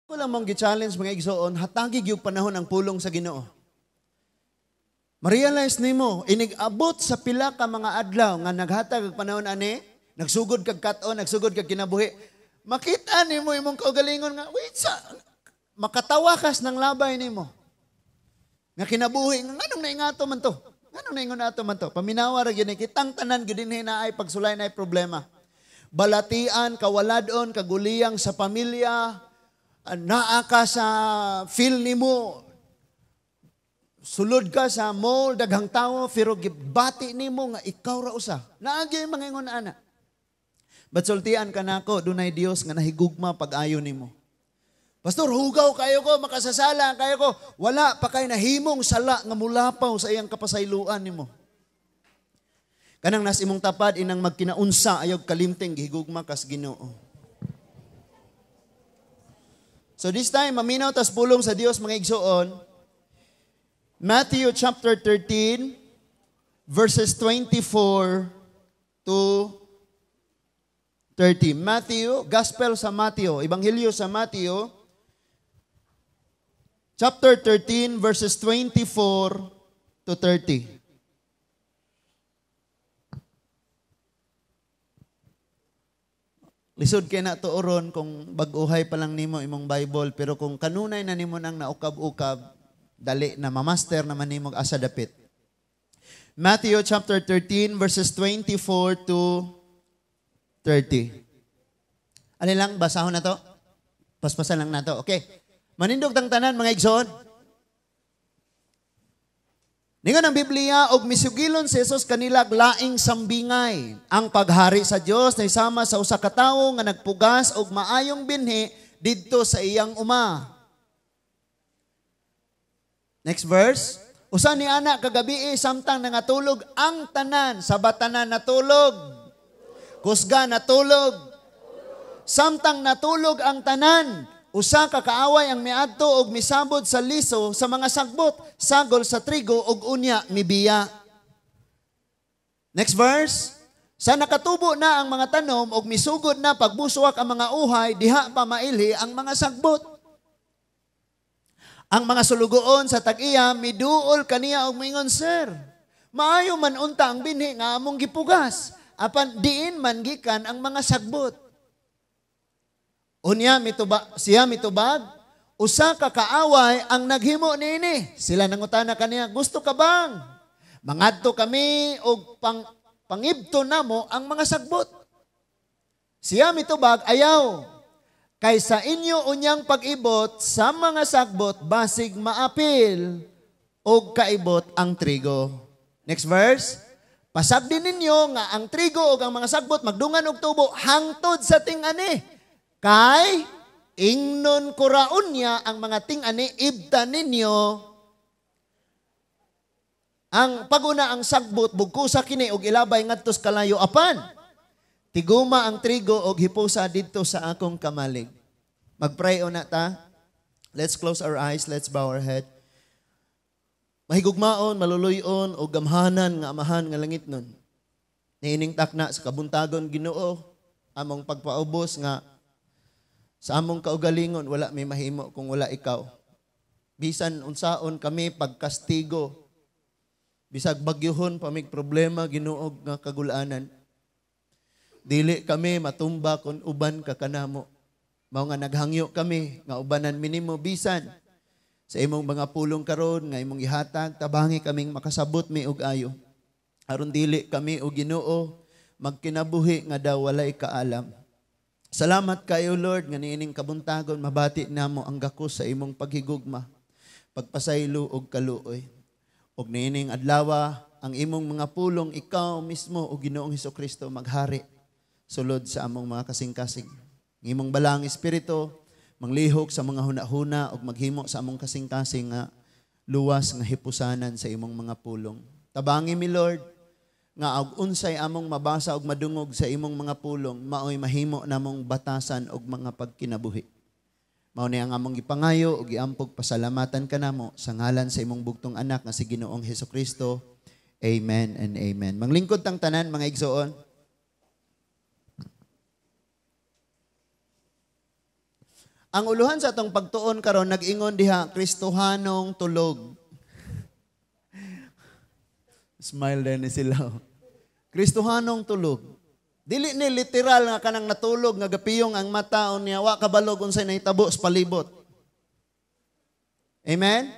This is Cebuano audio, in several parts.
Ko lang mong gi-challenge, mga igsoon, hatagi gyud panahon ang pulong sa Ginoo. Ma-realize nimo, inig-abot sa pila ka mga adlaw nga naghatag og panahon ani, nagsugod kag kat-on, nagsugod kag kinabuhi, makita nimo imong kaugalingon nga, wait sa, makatawa kas ng labay nimo. Nga kinabuhi, nga nganong naingato man to? Nganong naingon ato man to? Paminawa ra gyud ni kitang tanan gyud dinhi naay pagsulay naay problema. Balatian, kawaladon, kaguliyang sa pamilya, naa ka sa feel nimo, sulod ka sa mall, daghang tawo, pero gibati nimo nga ikaw ra usa. Naagi mga ingon ana. But sultian ka nako, dunay Dios nga nahigugma pag-ayo nimo. Pastor, hugaw kayo ko, makasasala kayo ko. Wala pa kay nahimong sala nga mulapaw sa iyang kapasayloan nimo. Kanang nas imong tapad, inang magkinaunsa, ayog kalimting, gihigugma kas Ginoo. So this time, maminaw tas pulong sa Dios, mga igsoon. Matthew chapter 13, verses 24 to 30. Matthew, Gospel sa Matthew, Ebanghelyo sa Matthew, chapter 13, verses 24 to 30. Lisod kay na tuoron kung bag-uhay pa lang nimo imong Bible, pero kung kanunay na nimo nang naukab-ukab, dali na mamaster naman nimo asa dapit. Matthew chapter 13 verses 24 to 30. Ano lang, basahon na to? Paspasan lang na to. Okay. Manindog tang tanan, mga igsoon. Ningon ang Biblia, og misugilon si Jesus kanilag laing sambingay. Ang paghari sa Dios na sama sa usa ka tawo nga nagpugas og maayong binhi didto sa iyang uma. Next verse. Usa ni ana kagabi samtang nangatulog ang tanan, sa batanan natulog. Kusga natulog. Samtang natulog ang tanan, usa ka kaaway ang miadto og misabod sa liso sa mga sagbot, sagol sa trigo og unya mibiya. Next verse. Sa nakatubo na ang mga tanom og misugod na pagbuswak ang mga uhay, diha pa mailhi ang mga sagbot. Ang mga sulugoon sa tag-iya miduol kaniya og mingon, "Sir, maayo man unta ang binhi nga among gipugas, apan diin man gikan ang mga sagbot?" Unya mituba, siya mitubag, usa ka kaaway ang naghimo niini. Sila nangutana kaniya, "Gusto ka bang mangadto kami og pangibto namo ang mga sagbot?" Siya mitubag, "Ayaw. Kay sa inyo unyang pag-ibot sa mga sagbot, basig maapil og kaibot ang trigo." Next verse. Pasagdi ninyo nga ang trigo og ang mga sagbot magdungan og tubo hangtod sa ting-ani. Kay ingnon ko raon niya ang mga ting-ani, ibta ninyo ang paguna ang sagbot, bugkusa kini og ilabay ngadto sa kalayo apan tiguma ang trigo og hipusa didto sa akong kamalig. Magpray una ta. Let's close our eyes, let's bow our head. Mahigugmaon, maluluyon og gamhanan nga Amahan nga langit nun. Niining takna sa kabuntagon, Ginoo, among pagpaubos nga sa among kaugalingon wala may mahimo kung wala ikaw. Bisan unsaon kami pagkastigo, bisag bagyuhon pa mig problema, Ginoo, nga kagulanan. Dili kami matumba kung uban ka kanamo. Mao nga naghangyo kami nga ubanan minimo bisan sa imong mga pulong karon nga imong gihatag, tabangi kaming makasabot mi og ayo. Aron dili kami o Ginoo magkinabuhi nga daw walay kaalam. Salamat kayo, Lord, nga niining kabuntagon mabati namo ang gakos sa imong paghigugma, pagpasaylo og kaluoy. Og niining adlawa ang imong mga pulong, ikaw mismo o Ginoong Hesukristo maghari sulod sa among mga kasing-kasing. Ang imong balang espiritu manglihok sa mga hunahuna ug maghimo sa among kasing-kasing nga luwas nga hipusanan sa imong mga pulong. Tabangi mi, Lord, nga og unsay among mabasa ug madungog sa imong mga pulong, maoy mahimo namong batasan og mga pagkinabuhi. Mao ni ang among gipangayo ug giampog, pasalamatan kanamo sa ngalan sa imong bugtong anak nga si Ginoong Hesukristo. Amen and amen. Manglingkod tang tanan, mga igsoon. Ang uluhan sa atong pagtuon karon, nag-ingon diha, "Kristohanong tulog." Smile din ni sila. Kristohanong tulog. Dili ni literal nga kanang natulog nga gapiyong ang mata unya wa kabalo unsay nahitabo sa palibot. Amen?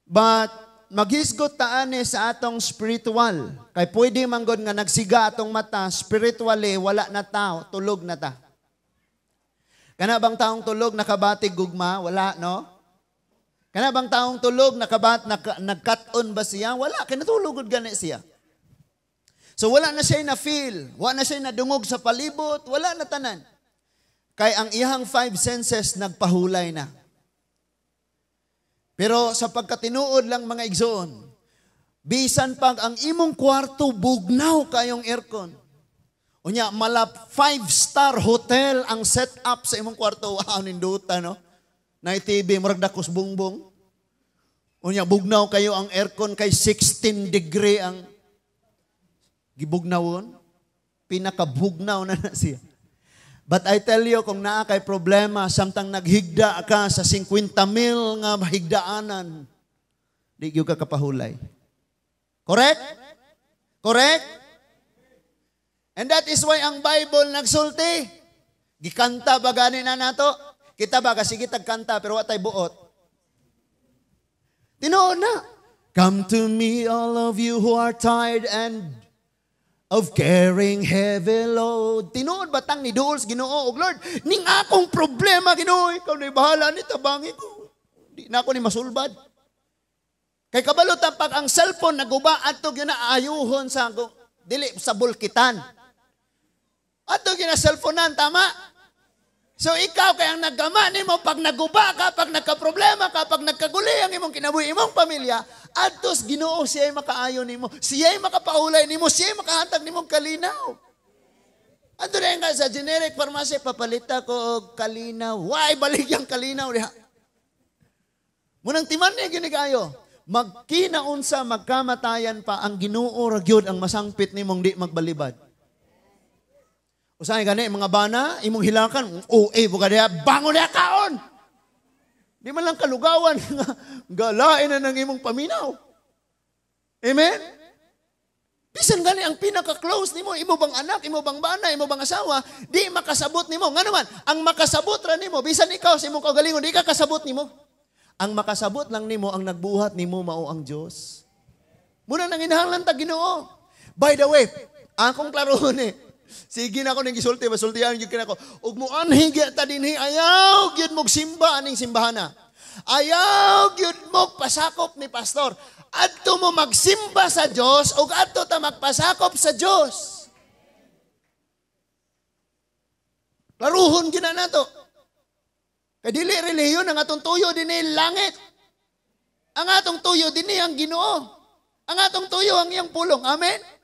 But maghisgot ta ani sa atong spiritual. Kay pwede man gud nga nagsiga atong mata, spiritually wala na tao, tulog na ta. Kana bang taong tulog nakabati gugma? Wala, no? Kana bang taong tulog nagkat-on ba siya? Wala, kay natulog gud gani siya. So wala na siya na feel, wala na siya nadungog sa palibot, wala na tanan. Kay ang iyang five senses nagpahulay na. Pero sa pagkatinuod lang, mga igsoon, bisan pag ang imong kwarto bugnaw kayong aircon, unya mala five-star hotel ang set up sa imong kwarto, wow, ninduta, no? Na TV, murag dakos bungbong. Unya bugnaw kayo ang aircon kay 16 degree ang gibugnawon. Pinakabugnaw na na siya. But I tell you, kung naa kay problema, samtang naghigda ka sa 50 mil nga higdaanan, di gyud ka kapahulay. Correct? Correct? And that is why ang Bible nagsulti. Gikanta ba gani na nato? Kita ba kasi tag kanta pero wa tay buot. Tinuod na. "Come to me, all of you who are tired and of carrying heavy load." Tinuod ba tang niduol sa Ginoo og, "Lord, ning akong problema, Ginoo, ikaw na bahala ni, tabangi ko. Di na ako ni masulbad." Kay kabalo ta pag ang cellphone naguba, adto gyud na ayuhon sa dili sa bulkitan. Adto gyud na cellphonean, tama? So ikaw kay ang naggama nimo pag naguba ka, pag nagka-problema ka, pag nagkaguli ang imong kinabuhi, imong pamilya, adtos Ginoo, siya'y makaayo nimo, siya'y makapaulay nimo, siya'y makahatag nimong kalinaw. Adto na nga sa generic pharmacy, "Papalita ko og kalinaw." Why baligyang kalinaw diha? Munang timan niya gini kayo. Magkinaunsa, magkamatayan pa, ang Ginoo ra gyud ang masangpit nimong di magbalibad. Usahay gani mga bana, imong hilakan, oh, buka diha, bangon diha, kaon. Di man lang kalugawan nga galain na ng imong paminaw. Amen? Bisan gani ang pinaka-close nimo, imo bang anak, imo bang bana, imo bang asawa, di makasabot nimo. Nga naman, ang makasabot ra nimo, bisan ikaw sa imong kaugalingon, di ka kasabot nimo. Ang makasabot lang nimo, ang nagbuhat nimo, mao ang Dios. Muna nang inahanglan ta Ginoo. By the way, akong klarohon eh. Sige na ako ning gisulti, masultihan gyud kanako. Ug muanhi gyud ta dinhi, ayaw gyud mog simba aning simbahana. Ayaw gyud mo pasakop ni pastor. Adto mo magsimba sa Dios ug adto ta magpasakop sa Dios. Klaruhon gyud na nato. Kay dili relihiyon ang atong tuyo dinhi, langit. Ang atong tuyo dinhi ang Ginoo. Ang atong tuyo ang iyang pulong. Amen.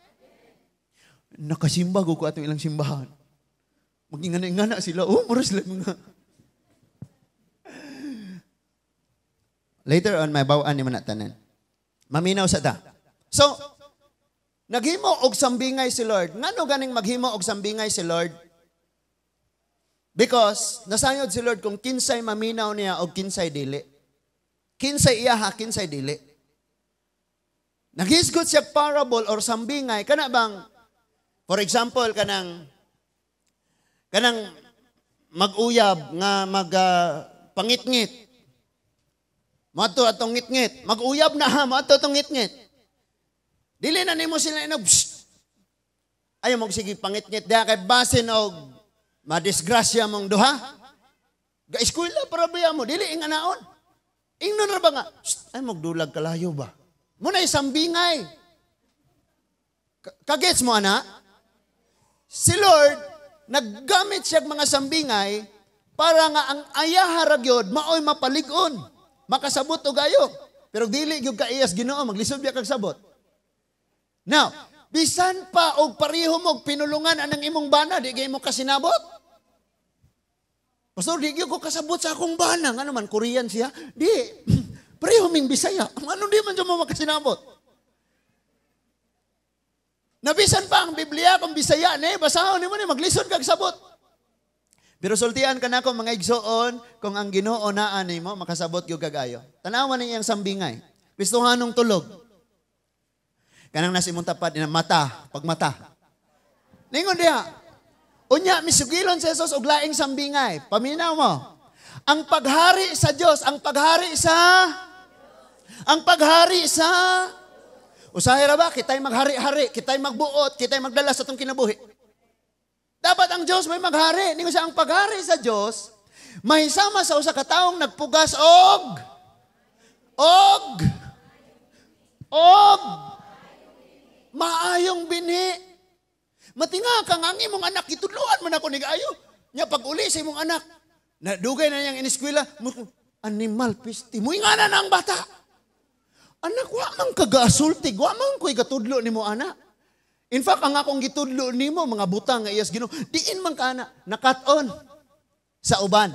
Nakasimba ko atong ilang simbahan. Magingana-ingana sila. Oh, mura sila mga. Later on, may bawaan ni manatanan. Maminaw sa ta. So, naghimo og sambingay si Lord. Ngano ganing maghimo og sambingay si Lord? Because nasayod si Lord kung kinsay maminaw niya o kinsay dili. Kinsay iyaha, kinsay dili. Naghisgot siya parable or sambingay. Kana bang, for example, kanang mag-uyab nga mag pangitngit. Mato atong ngitngit. Mag-uyab na ha, mato atong ngitngit. Dili na nimo sila inog. Ayaw mo sige pangitngit diha kay basin og madisgrasya mong duha. Ga-eskwela para biya mo, dili inganaon. Ingnon ra ba nga, ay magdulag kalayo ba? Muna isambingay. Kagets mo ana? Si Lord, naggamit siya mga sambingay para nga ang ayaha ra gyud maoy mapalig-on, makasabot og ayo. Pero dili gyud ka iyas Ginoo, maglisod biya kag sabot. Now, bisan pa og pareho mo pinulungan anang imong bana, di kay mo kasinabot. Pastor, di gyud ko kasabot sa akong bana. Ngano man, Korean siya? Di, pareho ming Bisaya. Ano di man siya mo makasinabot? Nabisan pa ang Biblia kung Bisaya, ne, basahon nimo ni maglisod kag sabot. Pero sultian ka nako, mga igsoon, kung ang Ginoo naa nimo, makasabot gyud kagayo. Tanawan ni iyang sambingay. Kristohanong tulog. Kanang nasa imong tapat, ina mata, pagmata. Ningon diha. Unya, misugilon si Jesus og laing sambingay. Paminaw mo. Ang paghari sa Dios, ang paghari sa usahay ra ba, kita'y maghari-hari, kita'y magbuot, kita'y magdala sa atong kinabuhi. Dapat ang Diyos may maghari. Ningon siya, ang paghari sa Diyos, mahisama sa usa ka taong nagpugas og maayong binhi. Matinga ka nga ang imong anak, gitudloan man ako ni ayo. Nya pag uli sa imong anak, na dugay na niyang ineskwela, animal piste, mo nga na ang bata. Anak, wa man kagasulti, wa man ko'y gatudlo nimo, anak. In fact, ang akong gitudlo nimo mga butang nga iyas Ginoo, diin man ka ana, nakat-on sa uban.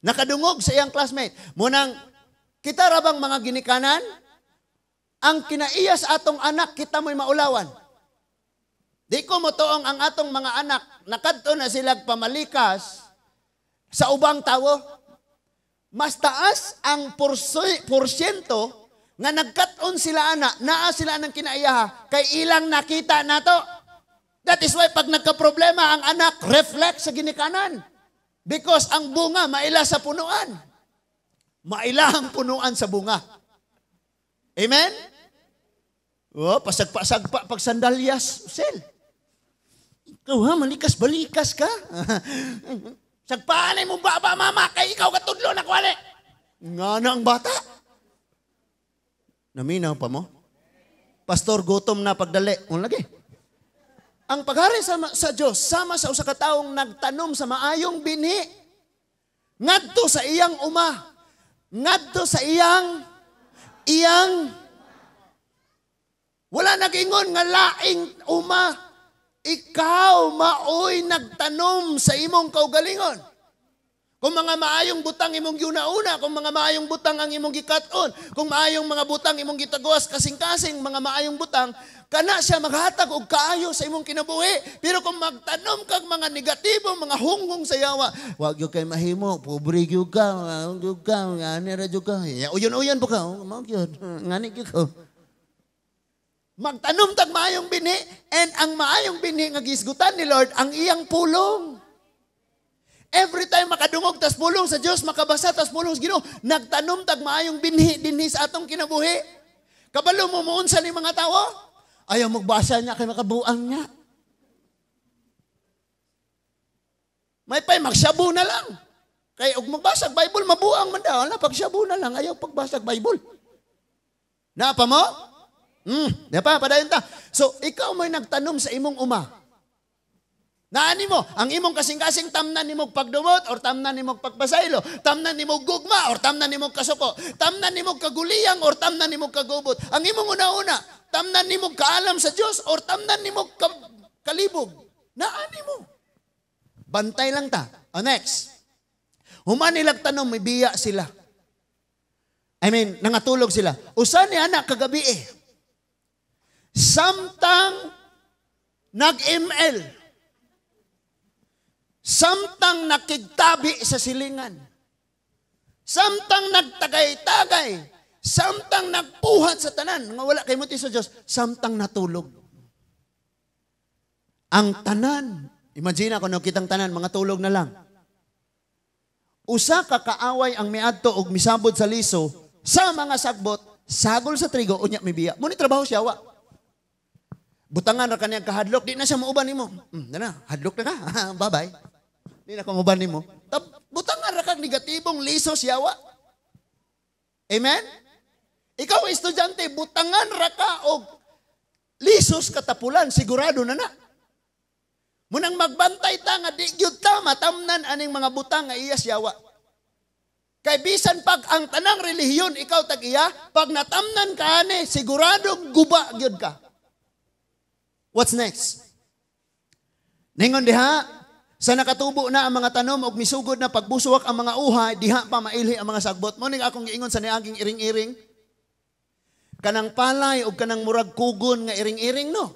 Nakadungog sa iyang classmate. Munang kita ra bang mga ginikanan, ang kinaiyas atong anak, kita mo'y maulawan. Di ko motuong ang atong mga anak, nakadto na sila pamalikas sa ubang tawo. Mas taas ang porsyento nga nagkat-on sila ana, naa sila ng kinaiyaha, kay ilang nakita nato. That is why pag nagka-problema ang anak, reflect sa ginikanan. Because ang bunga, maila sa punuan. Maila ang punuan sa bunga. Amen? Oh, pasagpa-sagpa pag sandalyas. Sel. Ikaw ha, malikas balikas ka. Sagpaan ay mo baba, mama, kay ikaw katudlo na kwali. Nga na ang bata. Naminaw pa mo? Pastor, gutom na pagdali. Ang lagi. Ang paghari sa Diyos, sama sa usa ka taong nagtanom sa maayong binhi. Ngadto sa iyang uma. Ngadto sa iyang iyang wala nag-ingon nga laing uma. Ikaw maoy nagtanom sa imong kaugalingon. Kung mga maayong butang imong giuna-una, kung mga maayong butang ang imong gikat-on, kung maayong mga butang imong gitaguas kasing-kasing mga maayong butang, kana siya maghatag og kaayo sa imong kinabuhi. Pero kung magtanom kag mga negatibo, mga hunghong sa yawa, wag gyud kay mahimo, pobre gyud ka, gyud ka, ngani ra gyud ka. Ya, uyon-uyon po ka, oh, mao gyud, ngani gyud ko. Magtanom tag maayong binhi, and ang maayong binhi nga gisgutan ni Lord ang iyang pulong. Every time makadungog tas pulong sa Dios, makabasa tas pulong sa Ginoo, nagtanom tag maayong binhi dinhi sa atong kinabuhi. Kabalo mo muunsa ni mga tawo? Ayaw magbasa niya kay makabuang niya. May pay magsabu na lang. Kay og magbasa Bible mabuang man daw, ala pagsabu na lang, ayaw pagbasa Bible. Naa pa mo? Di pa padayon ta. So ikaw mo'y nagtanom sa imong uma. Naani mo, ang imong kasing-kasing tamnan nimo pagdumot or tamnan nimo pagpasaylo, tamnan nimo gugma or tamnan nimo kasuko, tamnan nimo kaguliyang or tamnan nimo kagubot. Ang imong una-una, tamnan nimo kaalam sa Dios or tamnan nimo kalibog. Naani mo. Bantay lang ta. O next. Human nilag tanom, may biya sila. I mean, nangatulog sila. Usa ni anak kagabi eh. Samtang nag-ML, samtang nakigtabi sa silingan, samtang nagtagay-tagay, samtang nagpuhat sa tanan, nga wala kay muti sa Diyos, samtang natulog. Ang tanan, imagine ako no, kitang tanan, mga tulog na lang. Usa ka kaaway ang miadto og misabod sa liso, sa mga sagbot, sagol sa trigo, unya mibiya. Muni trabaho siya, wa. Butangan ra kaniyang kahadlok, di na siya mauban nimo. Na, hadlok na ka. Bye-bye. Di na ko mauban nimo. Butangan ra kag negatibong liso siya, wa. Amen? Ikaw, estudyante, butangan ra ka og lisos katapulan, sigurado na na. Munang magbantay ta nga di gyud ta matamnan aning mga butang nga iya siyawa. Kay bisan pag ang tanang relihiyon ikaw tag-iya, pag natamnan ka ani, siguradong guba gyud ka. What's next? Ningon diha, sa nakatubo na ang mga tanom og misugod na pagbusuwak ang mga uhay, diha pa mailhi ang mga sagbot. Mo ning akong giingon sa niaging iring-iring. Kanang palay og kanang murag kugon nga iring-iring no.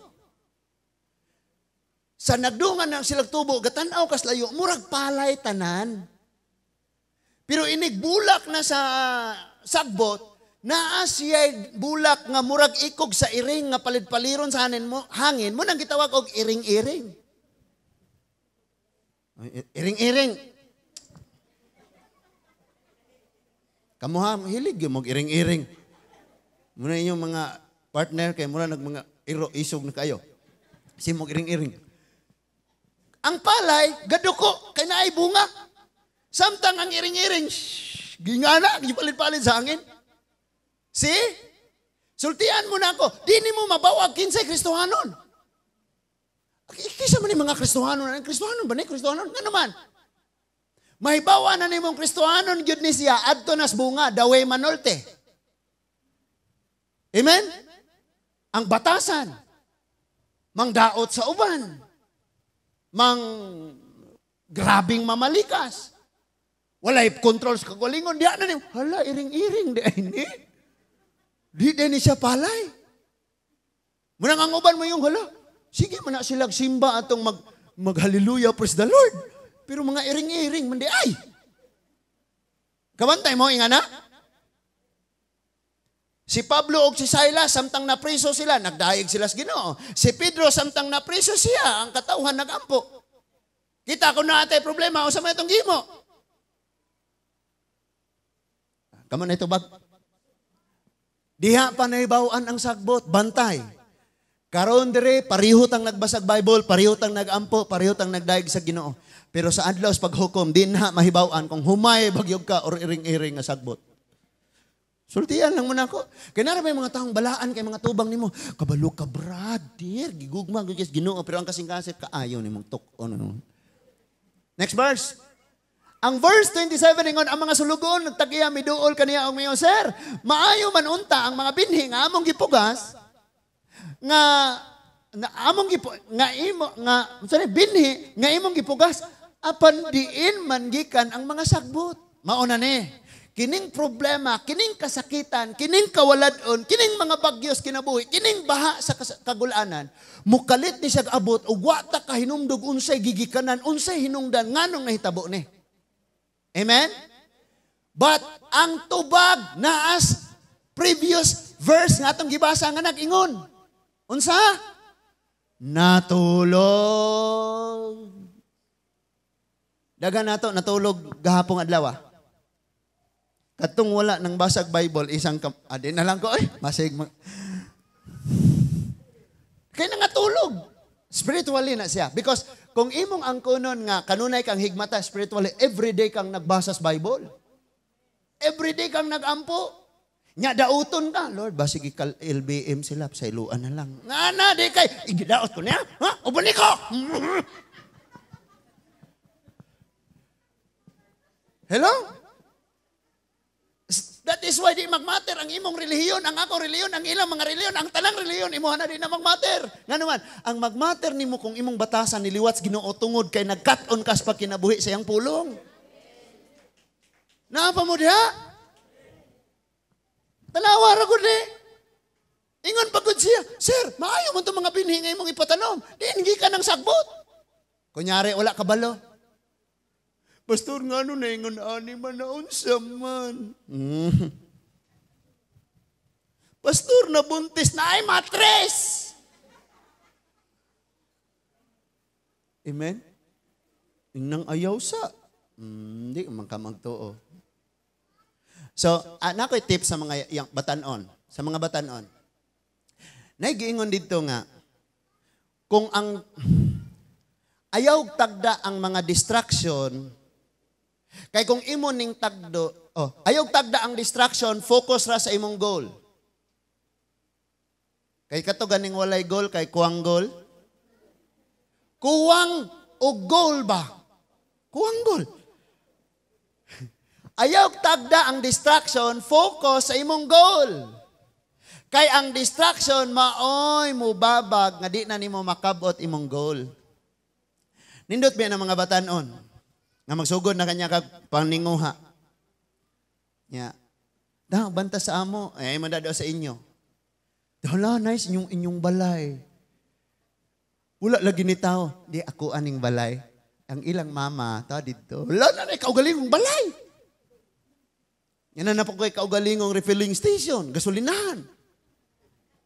Sa nagdungan ng silag tubo, gatanaw kas layo, murag palay tanan. Pero inig bulak na sa sagbot, naa siya'y bulak nga murag ikog sa iring nga palid-paliron sa hangin mo, hangin mo nang gitawag og iring-iring. Iring-iring. Kamuha, hilig yung mag-iring-iring. Muna inyong mga partner, kay muna nag mga iro, isog na kayo. Kasi mag-iring-iring. Ang palay, gaduko, kay naay bunga. Samtang ang iring-iring, gingana, gipalit-palit sa hangin. See? Sultian mo na ako, di ni mo mabawag kinsay Kristohanon. Kisa man ni mga Kristohanon, ang Kristohanon ba ni? Kristohanon? Nga naman? Mahibawa na nimong Kristohanon gyud ni siya, adto nas bunga, daway manolte. Amen? Ang batasan, mangdaot sa uban, mang grabing mamalikas, walay control sa kagalingon, diya na niyo, hala, iring-iring, di ay ni. Di din ni siya palay. Munang ang uban mo yung hala, sige man na sila simba atong mag-hallelujah, praise the Lord. Pero mga iring-iring, mandi ay. Kabantay mo, inga na? Si Pablo og si Silas, samtang napriso sila, nagdaig sila sa Ginoo. Si Pedro, samtang napriso siya, ang katawhan nagampo. Kita ko na atay problema, unsa man itong gimo? Kamo na ito bag. Diha pa nahibaw-an ang sagbot, bantay. Karon dire, pareho tang nagbasag Bible, pareho tang nagampo, pareho tang nagdaig sa Ginoo. Pero sa adlaw sa paghukom, di na mahibaw-an kung humay bagyog ka or iring-iring nga sagbot. Sultian lang muna ako. Kaya nara may mga taong balaan kay mga tubang nimo. Kabalo ka, brother. Gigugma, gigis, Ginoo. Pero ang kasing-kasit, kaayaw nimong tuk-on. Ano. Next verse. Ang verse 27 ingon, ang mga sulugoon nagtagiya miduol kaniya og mayo, sir, maayo man unta ang mga binhi nga among gipugas nga nga among gipu, nga imo nga sorry, binhi nga imong gipugas apan diin man gikan ang mga sagbot. Mao na ni. Kining problema, kining kasakitan, kining kawalad-on, kining mga bagyos kinabuhi, kining baha sa kagulanan, mukalit ni siyag abot ug wa ta kahinumdog unsay gigikanan, unsay hinungdan nganong nahitabo ni. Amen? But ang tubag naas previous verse nga atong gibasa nga nag-ingon. Unsa? Natulog. Dagan nato natulog gahapong adlaw. Katong wala nang basag Bible, isang adi na lang ko ay masig kay nangatulog. Spiritually na siya. Because kung imong angkonon nga kanunay kang higmata spiritually, everyday kang nagbasa sa Bible. Everyday kang nagampo. Nya dauton ka, Lord, basig ikal LBM sila sa iluan na lang. Nga na di kay igidaot ko niya. Ha? Ubon ko. Hello? That is why di magmatter ang imong relihiyon, ang akong relihiyon, ang ilang mga relihiyon, ang tanang relihiyon, imuha na di na magmatter. Nga naman, ang magmatter nimo kung imong batasan niliwat sa Ginoo tungod kay nagkat-on kas pagkinabuhi sa iyang pulong. Naa pa mo diha? Tanawa ra gud ni. Ingon pa gud siya, sir, maayo man tong mga binhi nga imong ipatanom. Di ka nang sagbot. Kunyari wala kabalo. Pastor, nga ano na ingon ani man na unsa man. Pastor, nabuntis na ay matres. Amen? Ingnang ayaw sa. Hindi man ka magtuo. So, na ako'y tip sa mga yung batanon. Sa mga batanon. Naigiingon dito nga, kung ang ayaw tagda ang mga distraction, kay kung imo ning tagdo, ayaw tagda ang distraction, focus ra sa imong goal. Kay kato ganing walay goal, kay kuwang goal. Kuwang o goal ba? Kuwang goal. Ayaw tagda ang distraction, focus sa imong goal. Kay ang distraction, maoy mubabag nga di na nimo makabot imong goal. Nindot ba ng mga batanon? Nga magsugod na kanya kag paninguha. Ya. Da, banta sa amo. Ay, mandado sa inyo. Hala, nice inyong balay. Wala lagi ni tao. Di ako aning balay. Ang ilang mama, ta didto. Wala na na kaugalingong balay. Yan na po kay kaugalingong refilling station, gasolinahan.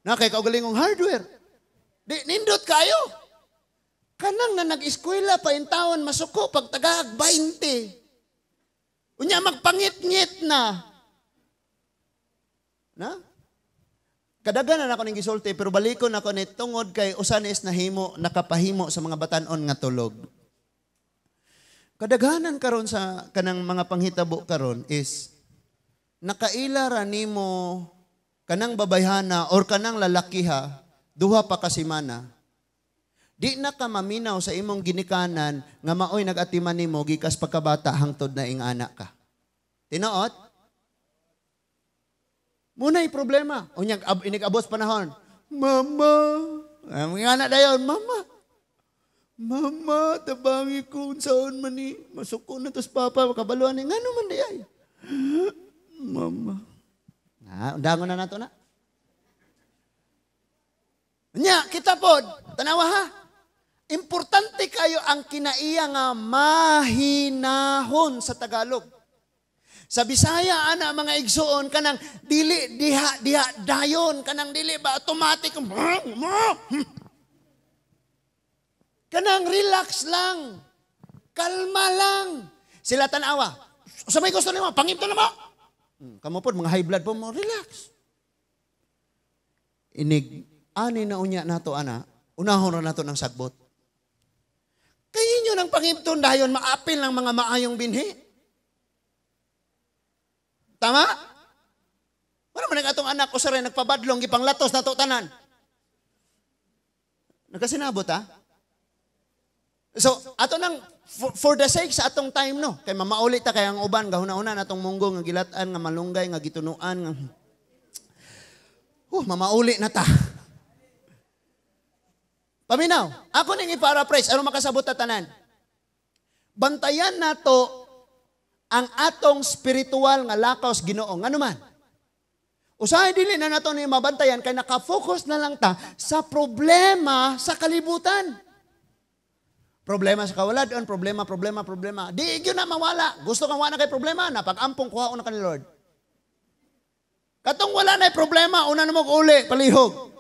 Na kay kaugalingong hardware. Di, nindot kayo. Kanang na nag-eskwela pa in taon, masuko pag tagag 20. Unya magpangit-ngit na. Na? Kadaghan na ako ning gisulti pero balikon ako ni tungod kay usa ni is nahimo nakapahimo sa mga batan-on nga tulog. Kadaghanan karon sa kanang mga panghitabo karon is nakaila ra nimo kanang babayhana or kanang lalakiha 2 pa ka semana. Di na ka maminaw sa imong ginikanan nga maoy nag-atiman nimo gikas pagkabata hangtod na ing-ana ka. Tinuod? Muna'y problema. Unyag inig-abot panahon. Mama, ang mga anak dayon, mama. Mama, tabangi ko unsaon man ni masuko na tos papa makabaluan ni ngano man di ay. Mama. Na, undangon na nato na. Nya, kita pod, tanawa ha. Importante kayo ang kinaiya nga mahinahon sa Tagalog. Sa Bisaya ana mga igsuon kanang dili diha diha dayon kanang dili ba automatic, kanang relax lang, kalma lang. Sila tanawa. Sa may gusto nimo pangipto na mo. Kamo pod mga high blood po mo, relax. Inig ani na unya nato ana, unahon ra nato ng sagbot. Kay inyo nang pangipton dayon maapil ng mga maayong binhi. Tama? Wala man ang atong anak usa rin nagpabadlong gipanglatos nato tanan. Nagkasinabot ha? So, ato nang for the sake sa atong time no, kay mamauli ta kay ang uban gahuna-una natong munggo nga gilat-an nga malunggay nga gitunuan nga mamauli na ta. Paminaw, ako ning i-paraphrase aron makasabot ta tanan. Bantayan nato ang atong spiritual nga lakaw sa Ginoo. Ngano man? Usahay dili na nato ni mabantayan kay naka-focus na lang ta sa problema sa kalibutan. Problema sa kawaladon, problema, problema, problema. Di gyud na mawala. Gusto kang wala kay problema, napag-ampong kuha una ka ni Lord. Katong wala na problema, una na mo uli, palihog.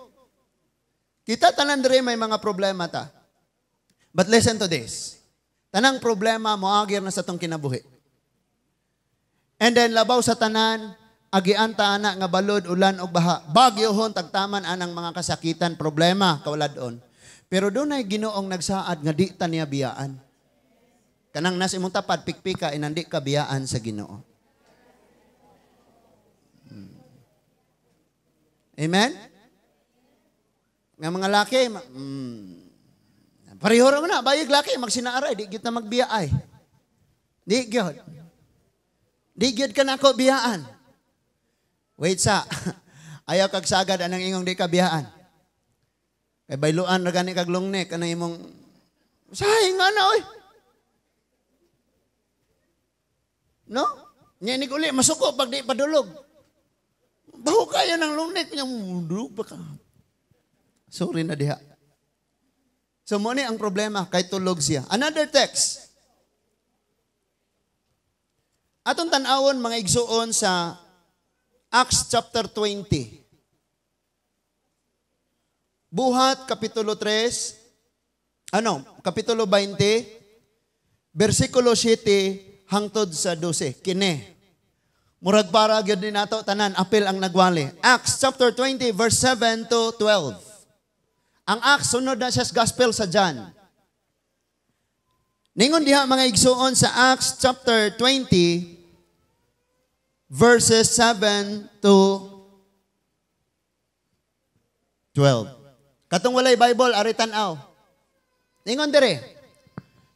Kita tanan diri may mga problema ta. But listen to this. Tanang problema moagir na sa tong kinabuhi. And then labaw sa tanan, agian ta ana nga balod, ulan og baha. Bagyohon tagtaman anang mga kasakitan, problema kawaladon. Pero dunay Ginoong nagsaad nga di ta niya biyaan. Kanang nas imong tapad pikpika inandi ka biyaan sa Ginoo. Amen? Nga mga laki, pareho ra man na, bayig laki magsinaaray, di gyud na magbiyaay. Di gyud. Di gyud ka nako biyaan. Wait sa. Ayaw kag sagad anang ingong di ka biyaan. Kay bayluan ra gani kag long neck anang imong sahi nga na oy. No? Nya ni uli masuko pag di padulog. Baho kayo ng long neck nya mudulog pa ka. Sorry na diha. So mo ni ang problema kay tulog siya. Another text. Atong tan-awon mga igsuon sa Acts chapter 20. Buhat kapitulo 3, kapitulo 20, versikulo 7 hangtod sa 12. Kini. Murag para gyud ni nato tanan apil ang nagwali. Acts chapter 20 verse 7 to 12. Ang Acts sunod na siya sa gospel sa John. Ningon diha mga igsuon sa Acts chapter 20 verses 7 to 12. Katong walay Bible, ari tan-aw. Ningon dire.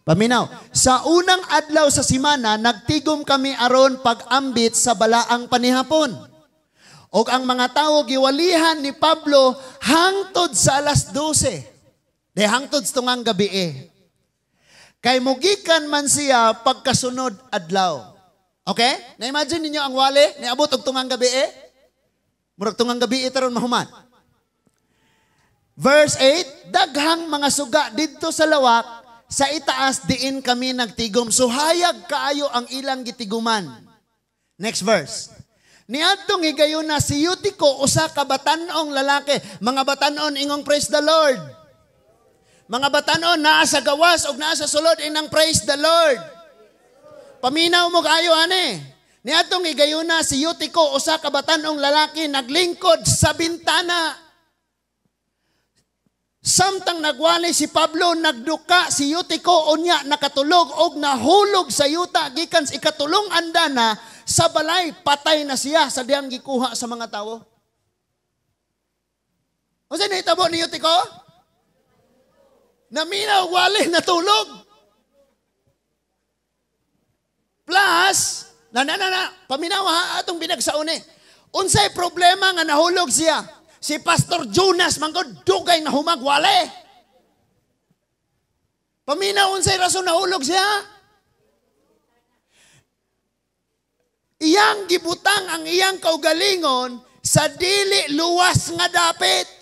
Paminaw. Sa unang adlaw sa simana, nagtigom kami aron pag-ambit sa balaang panihapon. Og ang mga tawo giwalihan ni Pablo hangtod sa alas 12. De hangtod sa tungang gabi eh. Kay mugikan man siya pagkasunod adlaw. Okay? Na-imagine ninyo ang wali, niabot og tungang gabi eh. Murag tungang gabi eh taron mahuman. Verse 8, daghang mga suga didto sa lawak, sa itaas diin kami nagtigom. So hayag kaayo ang ilang gitiguman. Next verse. Niadtong higayuna si Eutico, usa ka batan-ong lalaki. Mga batan-on, ingong praise the Lord. Mga batan-on, naa sa gawas og naa sa sulod, inang praise the Lord. Paminaw mo kaayo ani. Niadtong higayuna si Eutico, usa ka batan-ong lalaki, naglingkod sa bintana. Samtang nagwali si Pablo, nagduka si Eutico, unya nakatulog og nahulog sa yuta gikan sa ikatulong andana sa balay, patay na siya sa diyang gikuha sa mga tawo. Unsa nahitabo ni Eutico? Naminaw wali, natulog. Plus, na na na na, paminaw ha atong binagsaon eh. Unsay problema nga nahulog siya? Si Pastor Jonas manggod dugay na humagwali. Paminaw unsay rason nahulog siya? Iyang gibutang ang iyang kaugalingon sa dili luwas nga dapit.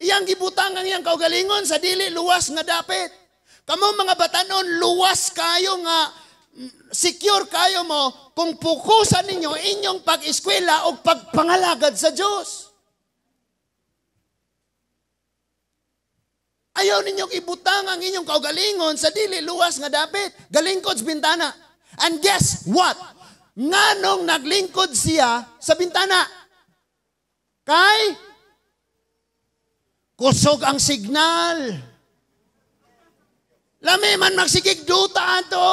Iyang gibutang ang iyang kaugalingon sa dili luwas nga dapit. Kamo mga batanon, luwas kayo nga secure kayo mo kung pukusan ninyo inyong pag-eskwela o pagpangalagad sa Diyos. Ayaw ninyong ibutang ang inyong kaugalingon sa dili luwas nga dapit. Galingkod sa bintana. And guess what? Nganong naglingkod siya sa bintana? Kay kusog ang signal. Lami man magsigig duta ato.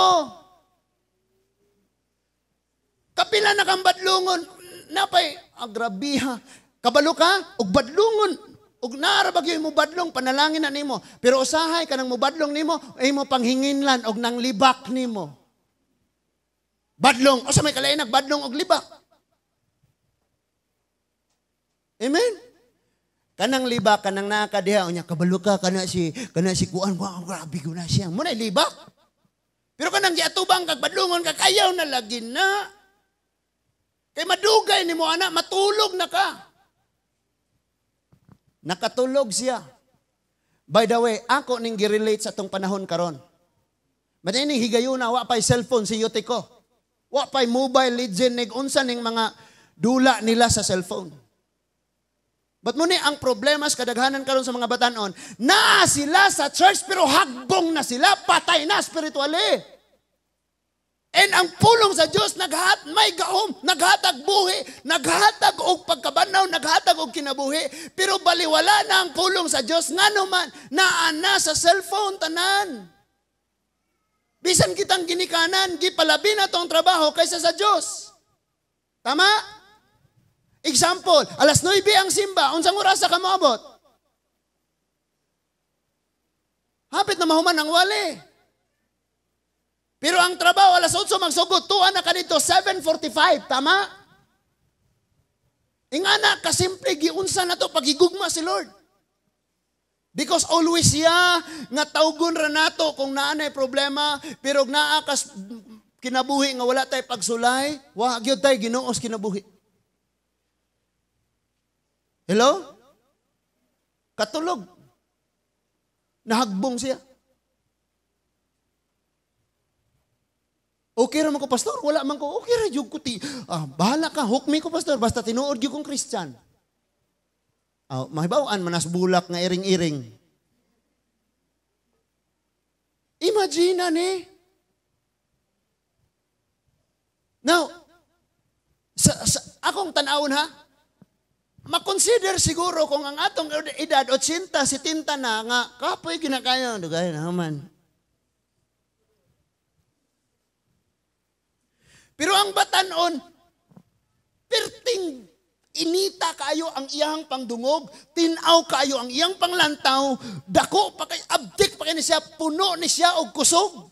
Kapila na kang badlungon, napay, agrabiha. Kabalo ka, og badlungon, og naarabag yun mo badlong, panalangin na nimo. Pero usahay ka nang mubadlong nimo, ay mo panghinginlan, og nang libak nimo. Badlong, o sa may kalain, nagbadlong og libak. Amen? Kanang libak, kanang nakadiha, unya, kabalo ka, kana si kuan, wow, grabe ko na siya. Muna, libak. Pero kanang giatubang, kag badlungon, kakayaw na lagi na. Kay madugay ni mo anak, matulog na ka. Nakatulog siya. By the way, ako ning girelate sa tong panahon karon. Matining higayuna, wa pa'y cellphone si Eutico. Wa pa'y mobile legend nig unsa ning mga dula nila sa cellphone. But muni ang problema sa kadaghanan karon sa mga batanon, naa sila sa church pero hagbong na sila, patay na spiritually. And ang pulong sa Diyos, may gahom, naghatag buhi, naghatag og pagkabanaw, naghatag og kinabuhi. Pero baliwala na ang pulong sa Diyos, ngano man, naa na sa cellphone tanan. Bisan kitang ginikanan, gipalabi na tong trabaho kaysa sa Diyos. Tama? Example, 9:00 ang simba, unsang oras ka moabot? Hapit na mahuman ang wali. Pero ang trabaho, 8:00 magsugod, tuwa na ka dito, 7:45, tama? Ingana, kasimple, giunsa na to, pagigugma si Lord. Because always siya, nga tawgon ra nato kung naa na'y problema, pero naa kas kinabuhi nga wala tay pagsulay, wa gyud tay Ginoos kinabuhi. Hello? Katulog. Nahagbong siya. Okay ra man ko, pastor. Wala man ko. Okay ra jud ko ti. Bahala ka. Hook me ko, pastor. Basta tinuod jud kong Christian. Mahibaw-an manas bulak nga iring-iring. Imagine na ni. Now, sa akong tan-awon ha, makonsider siguro kung ang atong edad 80, 70 na nga kapoy ginakayo, dugay na man. Pero ang batanon, perting inita kayo ang iyang pangdungog, tinaw kayo ang iyang panglantaw, dako pa kay, abdik pa kay ni siya, puno ni siya og kusog.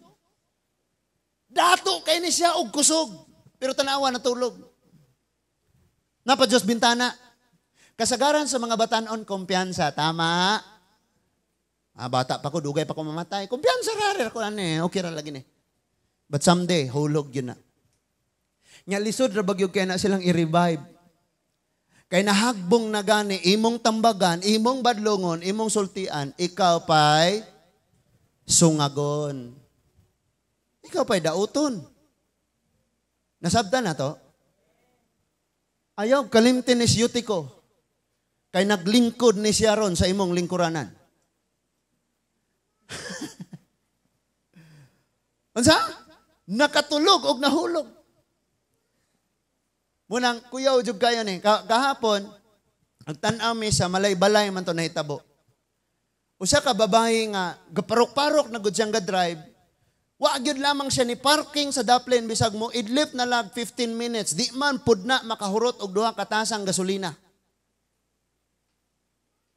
Dato kay ni siya og kusog. Pero tanawa natulog. Napa Diyos bintana. Kasagaran sa mga batanon, kumpiyansa. Tama? Bata pa ko, dugay pa ko mamatay. Kumpiyansa rare ko ano eh. Okay ra lagi ni. But someday, hulog yun na. Nga lisod ra bagyog kaya na silang i-revive. Kay nahagbong na gani imong tambagan, imong badlongon, imong sultian, ikaw pa'y sungagon. Ikaw pa'y dauton. Nasabtan na to? Ayaw, kalimtin ni Eutico. Kay naglingkod ni siya ron sa imong lingkuranan. Unsa? Nakatulog og nahulog. Munang kuyaw jud kayo ni kahapon nagtan-aw mi sa Malaybalay man to nahitabo. Usa ka babae nga gaparok-parok na gud siyang ga-drive. Wa gyud lamang siya ni parking sa daplin bisag mo idlip na lag 15 minutes. Di man pud na makahurot og duha ka tasang gasolina.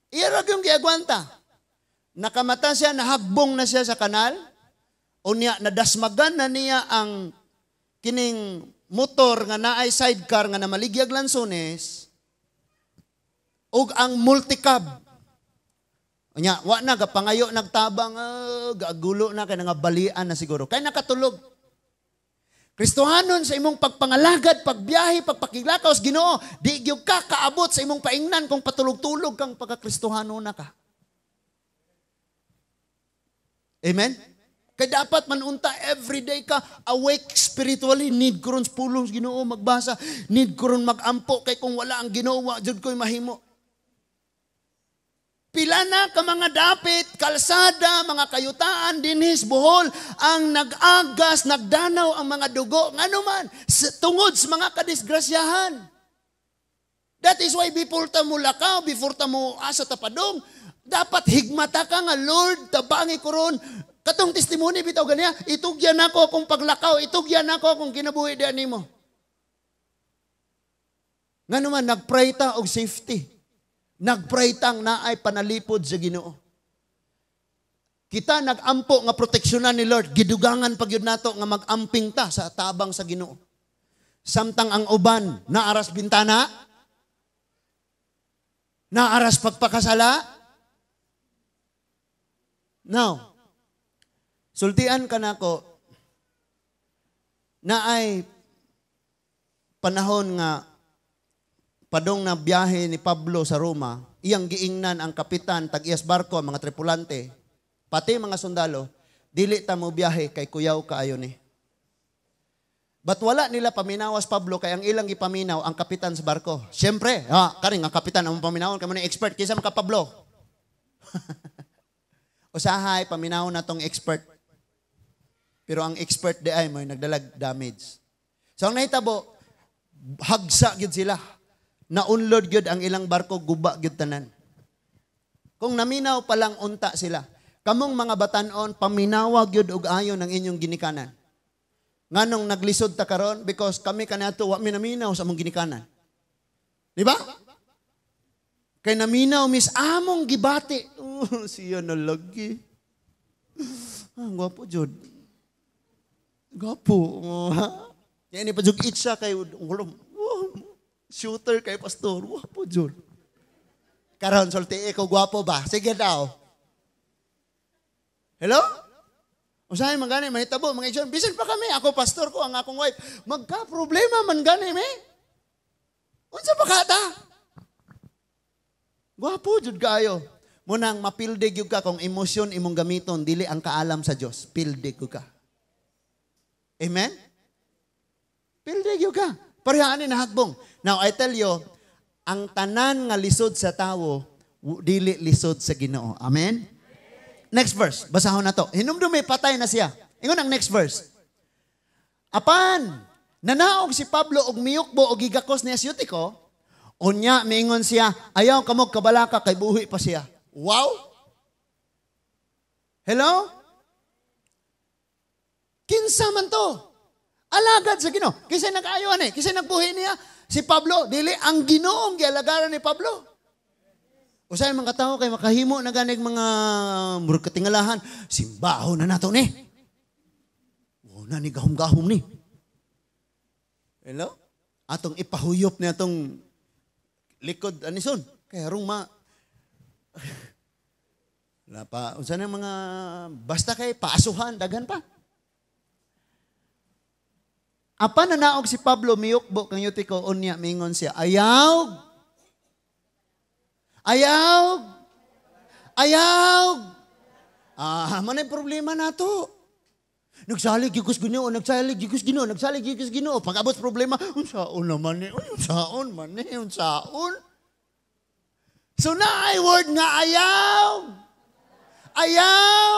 Iya ra gyud giagwanta. Nakamata siya, nahagbong na siya sa kanal. Unya nadasmagan na niya ang kining motor nga naay sidecar nga namaligyag lansones ug ang multicab. Unya wa na gapangayo nagtabang, gagulo na kay nangabalian na siguro. Kay nakatulog. Kristohanon sa imong pagpangalagad, pagbiyahe, pagpakiglakaw sa Ginoo, di gyud ka kaabot sa imong paingnan kung patulog-tulog kang pagkakristohanon na ka. Amen? Kay dapat manunta everyday ka awake spiritually. Need ko ron sa pulong sa Ginoo magbasa. Need ko ron magampo kay kung wala ang Ginoo wa jud ko'y mahimo. Pila na ka mga dapit, kalsada, mga kayutaan dinhis Bohol ang nag-agas, nagdanaw ang mga dugo ngano man tungod sa mga kadisgrasyahan. That is why before ta mo lakaw, before ta mo asa tapadong, dapat higmata ka nga, Lord, tabangi ko ron. Katong testimony bitaw ganiya, itugyan ako akong paglakaw, itugyan ako akong kinabuhi diyan nimo. Ngano man nagpray ta og safety. Nagpray tang naay panalipod sa Ginoo. Kita nagampo nga proteksyonan ni Lord, gidugangan pa gyud nato nga magamping ta sa tabang sa Ginoo. Samtang ang uban naaras bintana, naaras pagpakasala. Now, sultian ka nako naay panahon nga padong na biyahe ni Pablo sa Roma, iyang giingnan ang kapitan, tag-iyas barko, ang mga tripulante, pati mga sundalo, dili ta mo biyahe kay kuyaw kaayo ni. But wala nila paminawas Pablo kay ang ilang gipaminaw ang kapitan sa barko. Siyempre, karing ang kapitan ang paminawon kamo ni expert kaysa man ka Pablo. Usahay paminaw na tong expert. Pero ang expert di ay mo nagdalag damage. So ang nahitabo, hagsa gyud sila. Naunlod gyud ang ilang barko, guba gyud tanan. Kung naminaw pa lang unta sila. Kamong mga batan-on, paminawa gyud og ayon ang inyong ginikanan. Nganong naglisod ta karon? Because kami kaniadto wa mi naminaw sa among ginikanan. Di ba? Kay naminaw mis among gibati. Oh, siya na lagi. Ah, gwapo jud. Gwapo. Kaya ni pa jud itsa kay shooter kay pastor. Gwapo jud. Karon sulti ko gwapo ba? Sige daw. Hello? Usahay man gani mahitabo mga igsoon. Bisan pa kami, ako pastor ko ang akong wife. Magka-problema man gani me. Unsa pa ka ta? Gwapo jud kaayo. Munang mapilde gyud ka kung emosyon imong gamiton dili ang kaalam sa Dios. Pilde gyud ka. Amen? Pilde gyud ka. Pareha ani nahagbong. Now I tell you, ang tanan nga lisod sa tawo dili lisod sa Ginoo. Amen? Next verse, basahon na to. Hinumdumi, patay na siya. Ingon ang next verse. Apan, nanaog si Pablo og miyukbo og gigakos niya si Eutico, unya miingon siya, ayaw kamog kabalaka kay buhi pa siya. Wow! Hello? Kinsa man to? Alagad sa Ginoo. Kinsa nag-ayo ani? Kinsa nagbuhi niya? Si Pablo, dili ang Ginoong gialagaran ni Pablo. Usay mga tao kay makahimo na ganig mga murag katingalahan, simbaho na nato ni. Wala ni gahom-gahom ni. Hello? Atong ipahuyop ni atong likod anison kay harong ma wala pa unsa na mga basta kay paasuhan daghan pa. Apan nanaog si Pablo miyukbo kang Eutico, unya mingon siya, ayaw Ayaw! Ayaw! Ah, man ay problema nato. Nagsalig gyud ko Ginoo, nagsalig gyud ko Ginoo, nagsalig gyud ko Ginoo. Pag abot problema, unsaon naman ni, unsaon man ni, unsaon. So naay word nga ayaw. Ayaw.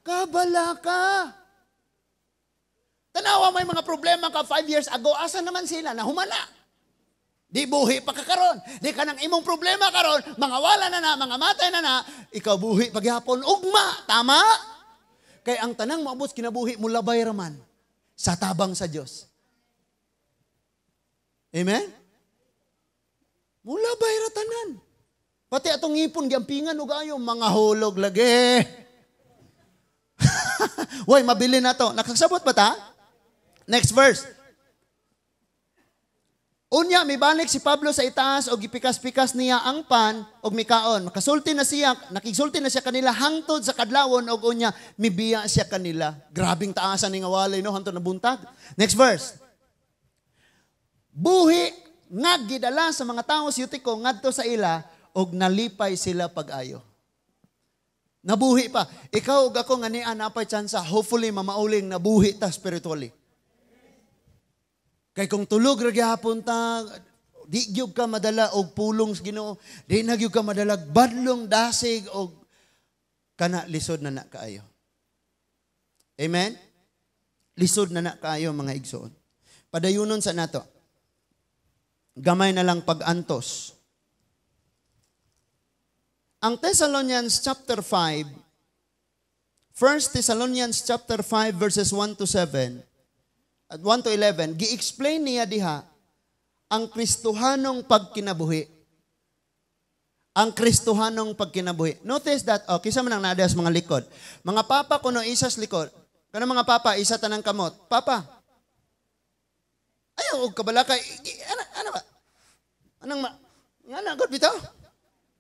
Kabala ka. Tanawa, may mga problema ka 5 years ago, asa naman sila? Nahumana. Di buhi pa ka karon. Di ka nang imong problema karon, mga wala na na, mga matay na na, ikaw buhi pagyapon ugma. Tama? Kay ang tanang maabot kinabuhi mo labay raman sa tabang sa Dios. Amen? Mulabay ra tanan. Pati atong ngipon giampingan og ayo, mga hulog lagi. Hoy, mabili na to. Nakasabot ba ta? Next verse. Unya, mibalik si Pablo sa itaas og gipikas-pikas niya ang pan og mikaon. Makasulti na siya, nakigsulti na siya kanila hangtod sa kadlawon og unya mibiya siya kanila. Grabing taasan ni nga walay, no, hangtod na buntag. Next verse. Buhi nga gidala sa mga tao si Eutico ngadto sa ila og nalipay sila pag-ayo. Nabuhi pa. Ikaw ug ako nga niya napay tsansa, hopefully mamauling nabuhi ta spiritually. Kay kung tulog ra gyapon ta, di gyud ka madala og pulong sa Ginoo, di na gyud ka madala badlong, dasig og kana, lisod na na kaayo. Amen? Lisod na na kaayo, mga igsoon. Padayunon sa nato. Gamay na lang pag-antos. Ang Thessalonians chapter 5, 1 Thessalonians chapter 5 verses 1 to 7, at 1 to 11, gi-explain niya diha ang Kristohanong pagkinabuhi. Ang Kristohanong pagkinabuhi. Notice that, oh, kisa man ang naa sa mga likod. Mga papa kuno isa sa likod. Kana mga papa, isa tanang kamot. Papa. Ayaw, og kabalaka. Ano, ano ba? Anong ma? Nga na, good bitaw?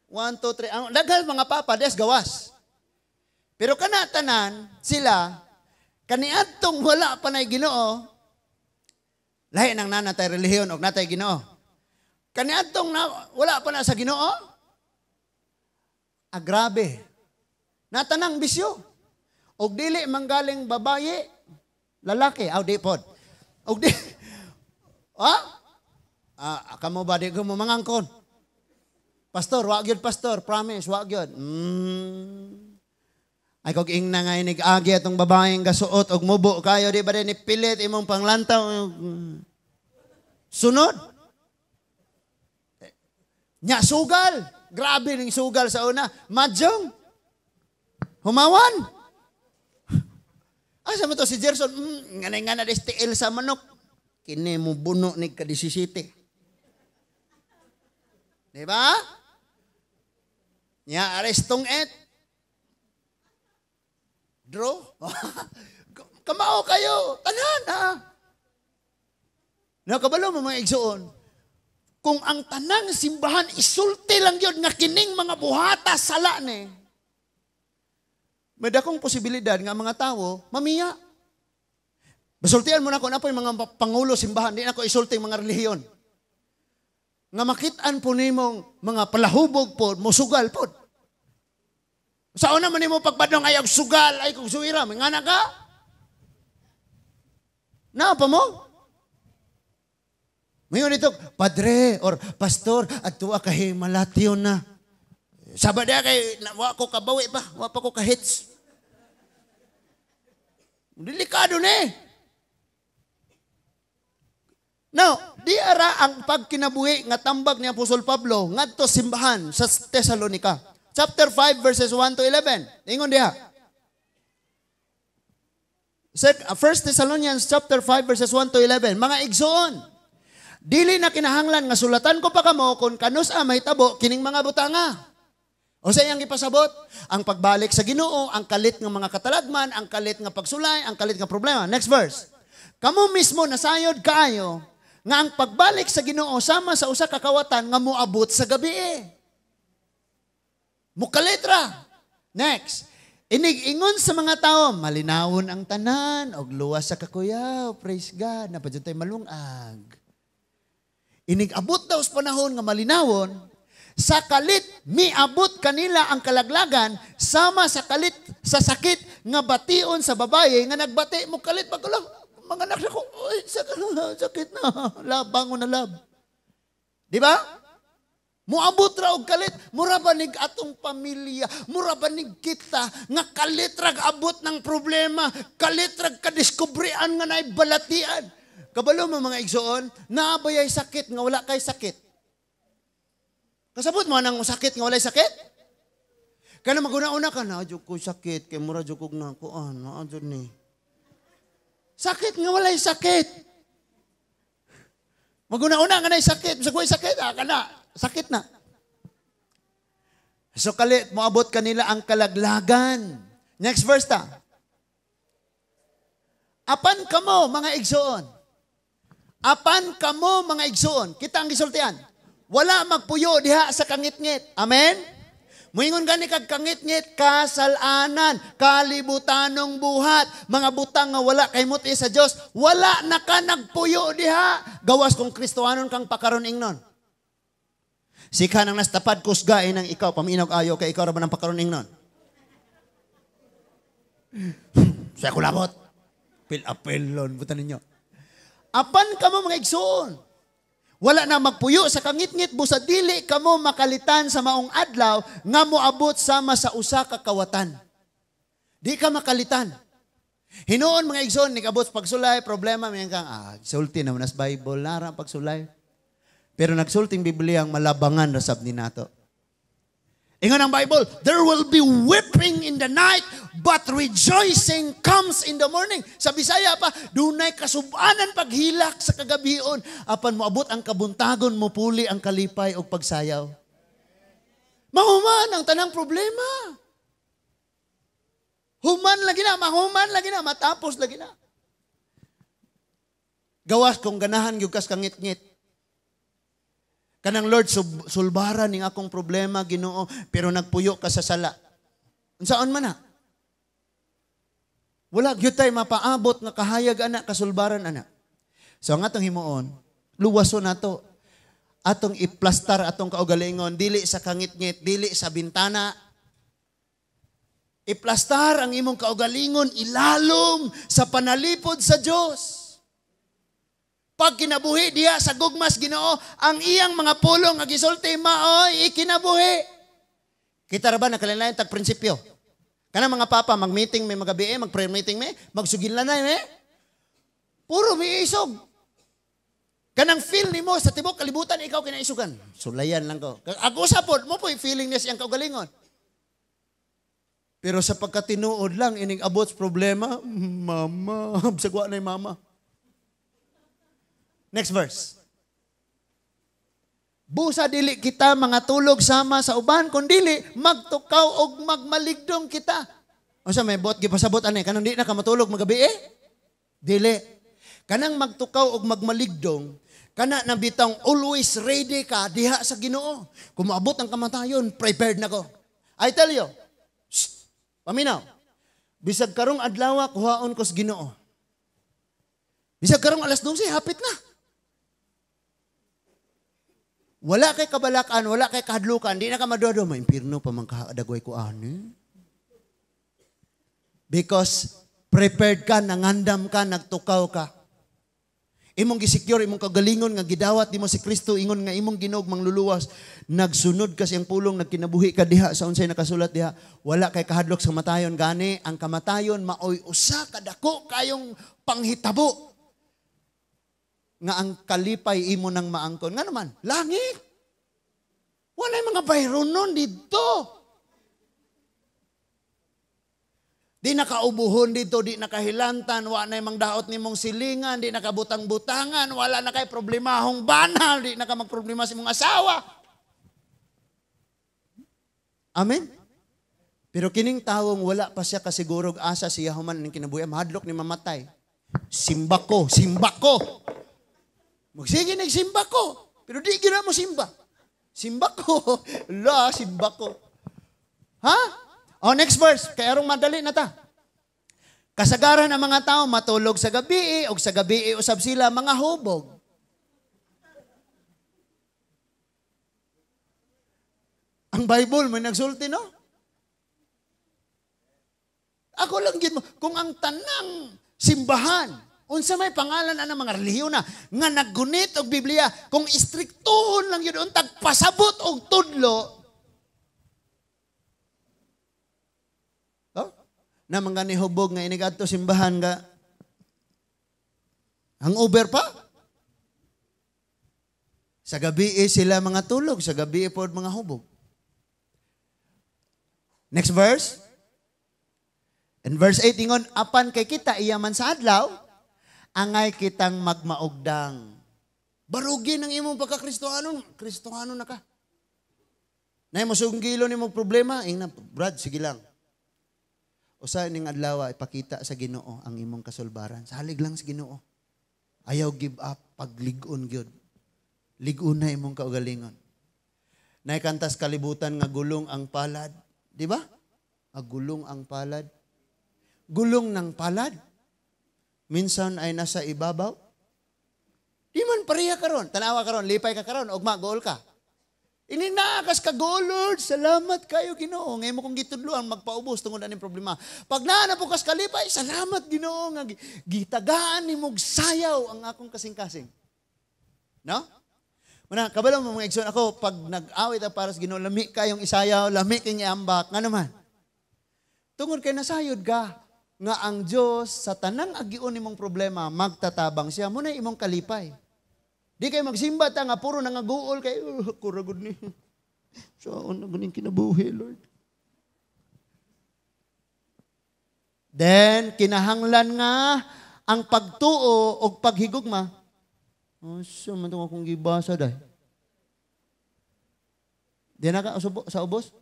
1, 2, 3. Ang daghan mga papa, des gawas. Pero kana tanan, sila, kaniadtong wala pa na'y Ginoo, lahi nang nanatay relihiyon og natay Ginoo. Kaniadtong na, wala pa na sa Ginoo, ah, grabe. Natanang bisyo. Og dili manggaling babaye, lalaki, aw di pod. Og di, ha? Ah, kamo ba di ko mo mangangkon? Pastor, wa gyud, pastor, promise, wa gyud. Ay kog ingna nga inig agi atong babaeng gasuot og mubo kayo, di ba din pilit imong panglantaw? Sunod. Nya sugal. Grabe ning sugal sa una. Mahjong. Humawan. Asa mo to si Gerson? Nga nga na tiil sa manok. Kini mo buno ni kadisisite. Di ba? Nya arestong et. Draw. Kamao kayo. Tanan ha. Nakabalo mo, mga igsoon. Kung ang tanang simbahan isulti lang yun nga kining mga buhata sala ni. May dakong posibilidad nga mga tao mamiya. Basultian mo na ko na po yung mga pangulo simbahan, di na ko isulti mga relihiyon. Nga makit-an po nimong mga palahubog po, musugal po. Sa una man nimo pagbadlong ay og sugal, ay kung suira, may ngana ka? Na pa mo? Mayon ito, padre or pastor, at tuwa kay malation na. Sabad diya kay, wa ko kabawi pa, wa pa ko kahits. Delikado na eh. Now, di ara ang pagkinabuhi nga tambag ni Apostol Pablo ngadto simbahan sa Thessalonica. Chapter 5 verses 1 to 11. Ingon diha. 1 Thessalonians chapter 5 verses 1 to 11. Mga igsoon, dili na kinahanglan nga sulatan ko pa kamo kung kanus-a mahitabo kining mga butanga. O sa iyang ipasabot, ang pagbalik sa Ginoo, ang kalit ng mga katalagman, ang kalit nga pagsulay, ang kalit nga problema. Next verse. Kamo mismo nasayod kaayo nga ang pagbalik sa Ginoo sama sa usa ka kawatan nga moabot sa gabi eh. Mukalitra. Next. Inig-ingon sa mga tao, malinawon ang tanan, og luwas sa kakuyaw, praise God, napadyan tayo malungag. Inig-abot daw sa panahon nga malinawon, Sa kalit miabot kanila ang kalaglagan sama sa kalit sa sakit nga bation sa babaye nga nagbati. Mo kalit pagkula mga anak ko, oy, sakit na, lab, bangon na, lab. Di ba? Muabot ra og kalit, mura ba nig atong pamilya, mura ba nig kita nga kalit rag abot ng problema, kalit rag kadiskubrean nga naay balatian. Kabalo mo, mga igsoon, naa bayay sakit nga wala kay sakit? Kasabot mo nang sakit nga walay sakit? Kana maguna-una ka na, jud ko sakit, kay mura jud kog na kuan, naa jud ni. Sakit nga walay sakit. Maguna-una nga na'y sakit, bisag walay sakit, ah, kana, sakit na. So kalit, moabot kanila ang kalaglagan. Next verse ta. Apan kamo, mga igsoon. Apan kamo, mga igsoon. Kita ang gisultian. Wala magpuyo diha sa kangitngit. Amen? Muingon gani kag kangitngit, kasalanan, kalibutanong buhat, mga butang nga wala kay muti sa Dios, wala na ka nagpuyo diha. Gawas kung Kristohanon kang pakaron ingnon. Sikha nang nastapad, kusgain ang ikaw, paminaw ayo kay ikaw ra ba nang pakaron ingnon. Sa kulabot. Pil-apelon, butan ninyo. Apan kamo, mga igsoon, wala na magpuyo sa kangitngit busa dili kamo makalitan sa maong adlaw nga moabot sama sa usa ka kawatan. Di ka makalitan. Hinuon, mga igsoon, nikabot pagsulay, problema, may kang, sulti naman as Bible, nara ang pagsulay. Pero nagsulting Biblia ang malabangan rasab ni nato. Ingon ang Bible, "There will be weeping in the night, but rejoicing comes in the morning." Sa Bisaya pa, dunay kasubanan paghilak sa kagabion, apan moabot ang kabuntagon, mupuli ang kalipay og pagsayaw. Mahuman ang tanang problema. Human lagi na, mahuman lagi na, matapos lagi na. Gawas kung ganahan gyud kas kangit-ngit. Kanang "Lord, sulbaran ning akong problema, Ginoo," pero nagpuyo ka sa sala. Unsaon man na? Wala gyud tay mapaabot nga kahayag ana, kasulbaran ana. So ang atong himuon, luwason nato. Atong iplastar atong kaugalingon dili sa kangitngit, dili sa bintana. Iplastar ang imong kaugalingon ilalom sa panalipod sa Dios. Pag kinabuhi diha sa gugmas Ginoo, ang iyang mga pulong nga gisulti maoy ikinabuhi. Kita ra ba nakalain tag prinsipyo? Kana mga papa mag-meeting may magabi, mag-prayer meeting may, magsugil na may. Puro may isog. Kanang feel nimo sa tibok kalibutan ikaw kinaisugan. Sulayan lang ko. Ako sa pod mo po feeling niya siyang kaugalingon. Pero sa pagkatinuod lang ining abot problema, mama, sagwa na yung mama. Next verse. Busa dili kita mga tulog sama sa uban, kun dili magtukaw og magmaligdong kita. Unsa may bot gipasabot ani kanang di na ka matulog magabi eh? Dili. Kanang magtukaw og magmaligdong, kana na bitang always ready ka diha sa Ginoo. Kung maabot ang kamatayon, prepared na ko. I tell you, shh, paminaw. Bisag karong adlaw kuhaon ko sa Ginoo. Bisag karong alas 12, hapit na. Wala kay kabalakan, wala kay kahadlukan, di na ka madodo, maimpirno pa man kadagway ko ani. Because prepared ka, nangandam ka, nagtukaw ka. Imong gisecure, imong kagalingon nga gidawat nimo si Kristo, ingon nga imong Ginoo mangluluwas. Nagsunod ka siyang pulong, nagkinabuhi ka diha sa unsay nakasulat diha. Wala kay kahadlok sa kamatayon gani, ang kamatayon maoy usa ka dako kayong panghitabo nga ang kalipay imo nang maangkon. Nga naman, langit. Walay mga bayronon dito. Di nakaubuhon dito, di nakahilantan, wa na mang daot nimong silingan, di nakabutang-butangan, wala na kay problemahong banal, di na ka magproblema sa imong asawa. Amen? Pero kining tawong wala pa siya kasigurog asa siya human ning kinabuhi, mahadlok ni mamatay. Simba ko, simba ko. Magsige nagsimba ko, pero di gina mo simba. Simba ko. La, simba ko. Ha? Oh, next verse. Kaya arong madali na ta. Kasagaran ang mga tao matulog sa gabi, o sa gabi usab sila mga hubog. Ang Bible may nagsulti, no? Ako lang gid mo, kung ang tanang simbahan, unsa may pangalan ana mga relihiyon na nga naggunit og Biblia, kung istriktuhon lang yun untag pasabot og tudlo, oh? Na mga nihubog nga inigadto simbahan nga hangover pa. Sa gabi sila mga tulog, sa gabi pod mga hubog. Next verse. In verse 8 ingon, apan kay kita iya man sa adlaw, angay kitang magmaugdang. Barugin ang imong pagkakristohanon, Kristohanon na ka. Nay mo sunggilo nimo problema, ingna Brad, sige lang. Usa ning adlaw ipakita sa Ginoo ang imong kasulbaran. Salig lang sa Ginoo. Ayaw give up, paglig-on gyud. Lig-on na imong kaugalingon. Nay kantas kalibutan nga gulong ang palad, di ba? Gulong ang palad. Gulong ng palad. Minsan ay nasa ibabaw. Di man pareha karon. Tanawa karon, lipay ka karon, ugma gool ka. Ininaakas ka gool, Lord. Salamat kayo Ginoo. Ngayon mo kong gitudloan magpaubos tungod aning problema. Pag naa na po kas kalipay, salamat Ginoo nga gitagaan nimog sayaw ang akong kasing-kasing. No? Muna, kabalo mo mga igsoon ako, pag nag-awit para sa Ginoo, lami kayong isayaw, lami kayong iambak, nga naman. Tungod kay nasayod ka nga ang Dios sa tanang agion nimong problema, magtatabang siya, muna imong kalipay. Di kay magsimba ta nga puro nangaguol kay kuragod ni. So na guning kinabuhi, Lord. Then kinahanglan nga ang pagtuo og paghigugma. Asa man tong akong gibasa day. Di na ka sa ubos?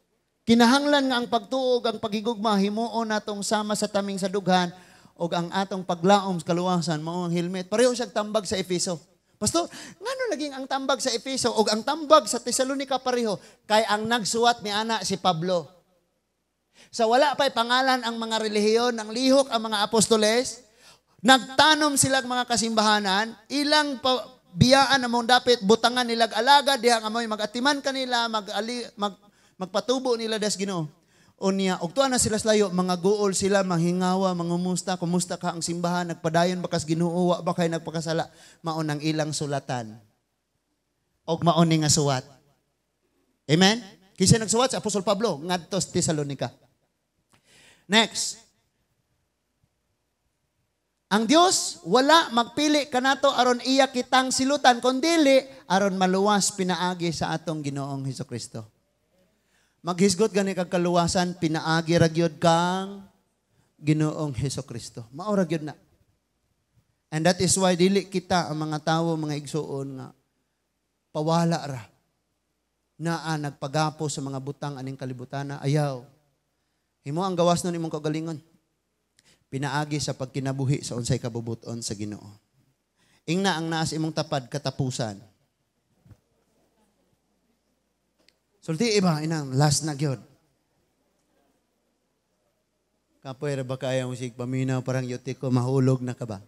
Kinahanglan nga ang pagtuo ug ang paghigugma himuon natong sama sa taming sa dughan ug ang atong paglaom sa kaluwasan mao ang helmet. Pareho siyang tambag sa Efeso. Pastor, ngano laging ang tambag sa Efeso ug ang tambag sa Tesalonica pareho? Kay ang nagsuwat ni ana si Pablo. Sa wala pa'y pangalan ang mga relihiyon, ang lihok ang mga apostoles, nagtanom silang mga kasimbahanan, ilang biyaan among dapit butangan nilag alaga diha nga moy magatiman kanila, magpatubo nila des Ginoo. Unya, ug tuwa na sila sa layo, mga guol sila, manghingawa, mangumusta, kumusta ka ang simbahan, nagpadayon ba kas Ginoo, wa ba kay nagpakasala, mao nang ilang sulatan. Og mao ni nga suwat. Amen? Kinsa nagsuwat? Si Apostol Pablo ngadto sa Tesalonica. Next. Ang Dios wala magpili kanato aron iya kitang silutan, kundili aron maluwas pinaagi sa atong Ginoong Hesukristo. Maghisgot gani kag kaluwasan, pinaagi ra gyud kang Ginoong Hesukristo. Mao ra gyud na. And that is why dili kita ang mga tawo, mga igsuon nga pawala ra. Naa nagpagapo sa mga butang aning kalibutana, ayaw. Himo ang gawas nun imong kaugalingon. Pinaagi sa pagkinabuhi sa unsay kabubuton sa Ginoo. Ingna ang naas imong tapad katapusan. Sulti iba, inang last na gyud. Kapoy ra ba kaya mo sig paminaw parang yuti ko mahulog na ka ba?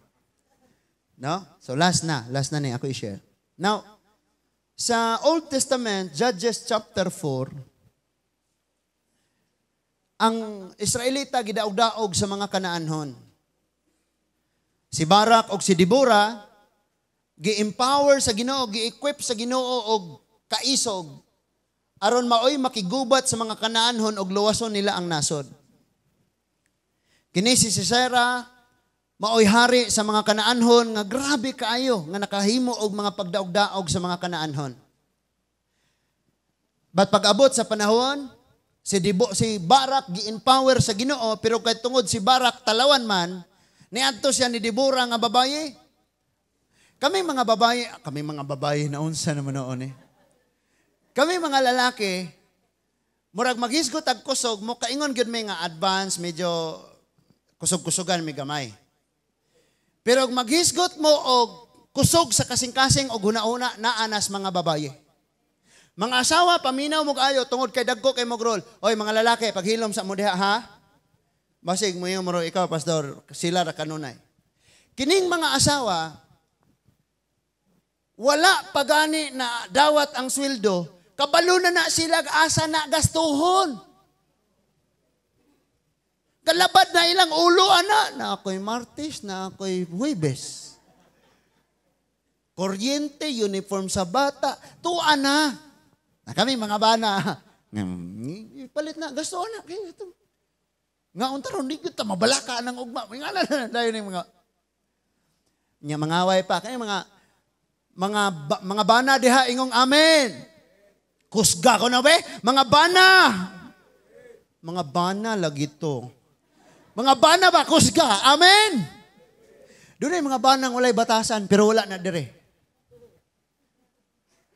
No? So last na ni ako i-share. Now, sa Old Testament, Judges chapter 4, ang Israelita gidaog-daog sa mga Kanaanhon. Si Barak og si Deborah gi-empower sa Ginoo, gi-equip sa Ginoo og kaisog aron maoy makigubat sa mga Kanaanhon og luwason nila ang nasod. Kini si Sisera maoy hari sa mga Kanaanhon nga grabe kaayo nga nakahimo og mga pagdaog-daog sa mga Kanaanhon. But pag-abot sa panahon, si Barak gi-empower sa Ginoo, pero kay tungod si Barak talawan man, niadto siya ni Deborah nga babaye. Kami mga babaye naunsa naman noon eh. Kami mga lalaki, murag maghisgot ag kusog, mo kaingon gyud may nga advance, medyo kusog-kusogan may gamay. Pero maghisgot mo og kusog sa kasing-kasing og huna-huna, naanas mga babaye. Mga asawa, paminaw mo kaayo tungod kay dagko kay mogrol. Oy, mga lalaki, paghilom sa mo diha ha. Basig mo yung moro ikaw, pastor, sila ra kanunay. Kining mga asawa, wala pagani na dawat ang sweldo, Kabalo na na sila asa na gastuhon. Kalabad na ilang ulo, ana. Na ako'y Martes, na ako'y Huwebes. Kuryente, uniform sa bata, tuwa na. Na kami mga bana, palit na, gasto na. Nga unta ron, di kita mabalaka ng ugma. Nga na na, dahil yung mga, nya mangaway pa. Kaya mga bana diha, ingong amen. Kusga ko na be, mga bana. Mga bana lagi to. Mga bana ba, kusga, amen. Doon ay mga banang walay batasan, pero wala na dire.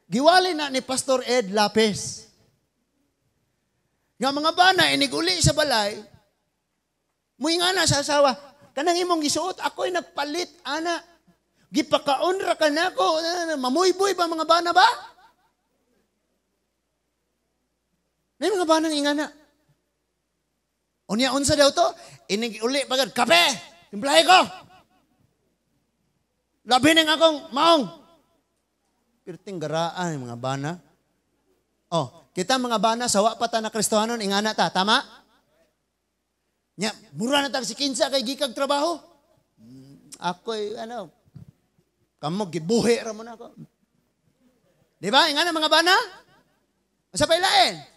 Giwali na ni Pastor Ed Lapes. Nga mga bana, iniguli sa balay, muinga na sa asawa, kanang imong gisuot, ako'y nagpalit, ana. Gipakaon ra ka nako, mamuyboy ba mga bana ba? May mga banang ingana. Unya unsa daw to? Inig uli pagad kape. Timplahe ko. Labi ning akong maong. Pirting garaan mga bana. Oh, kita mga bana sawa pa ta na Kristohanon ingana ta, tama? Nya, mura na tag si kinsa kay gikag trabaho. Ako'y ano, kamo gibuhi ra mo na ako. Di ba? Ingana mga bana? Sa pailain.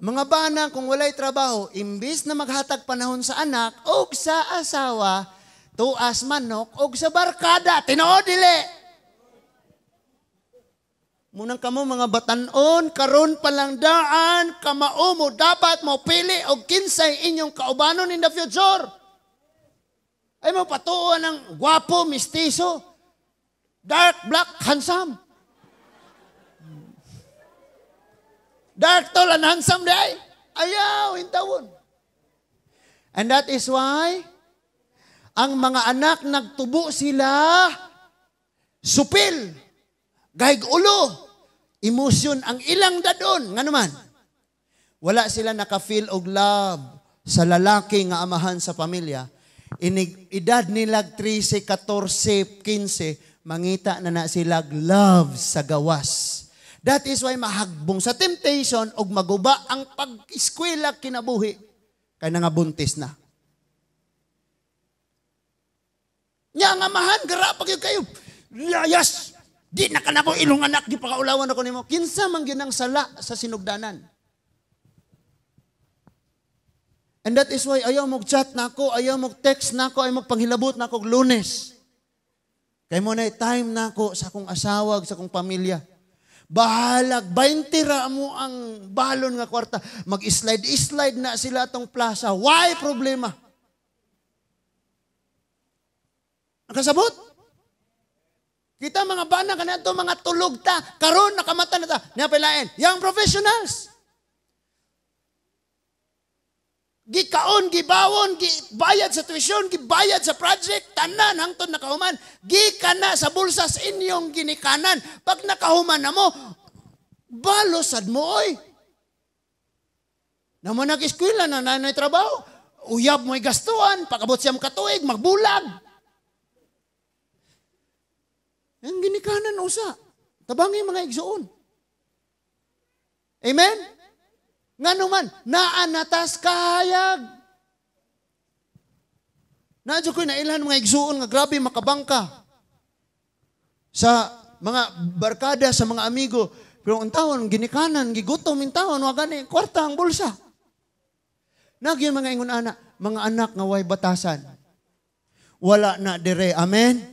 Mga bana, kung walay trabaho, imbis na maghatag panahon sa anak og sa asawa, tuas manok og sa barkada. Tinuod dili. Munang kamo mga batanon, karon pa lang daan, kamao mo, dapat mo pili og kinsay inyong kaubanon in the future. Ay mo patuo ng gwapo, mistiso, dark, black, handsome. Dark, tall, and handsome day. Ayaw, hintawon. And that is why, ang mga anak nagtubo sila, supil, gahig ulo, emosyon ang ilang dadon. Nga naman, wala sila naka-feel og love sa lalaki nga amahan sa pamilya. Inig edad nila 13, 14, 15, mangita na na sila love sa gawas. That is why mahagbong sa temptation og maguba ang pag-eskwela kinabuhi kay nangabuntis na. Nya nga amahan gara pag kayo. Yes. Di na ka na ko ilong anak, di pa kaulawan ako nimo. Kinsa man gyud ang sala sa sinugdanan. And that is why ayaw mo chat na ako, ayaw mo text na ako, ayaw mo panghilabot na ako Lunes. Kay mo na time na ako sa akong asawa, sa akong pamilya. Bahalag, 20 ra mo ang balon nga kwarta. Mag-slide-slide na sila atong plaza. Why problema? Nakasabot? Kita mga bana kanato mga tulog ta. Karon nakamata na ta. Niya pailain. Young professionals. Gikaon, gibawon, gibayad sa tuition, gibayad sa project, tanan hangtod nakahuman. Gikan na sa bulsa sa inyong ginikanan. Pag nakahuman na mo, balosad mo, oy. Namo nag-eskwela na nanay trabaho, uyab mo'y gastuan, pag-abot siyam katuig, magbulag. Ang ginikanan usa. Tabangi mga igsuon. Amen? Ngano man, naa natas kahayag. Naa jud ko'y nailhan mga igsuon nga grabe makabangka sa mga barkada, sa mga amigo. Pero ang taon, ginikanan, gigutom ang taon, wa gani kwarta ang bulsa. Nagyo mga ingon ana, mga anak nga way batasan. Wala na dire. Amen?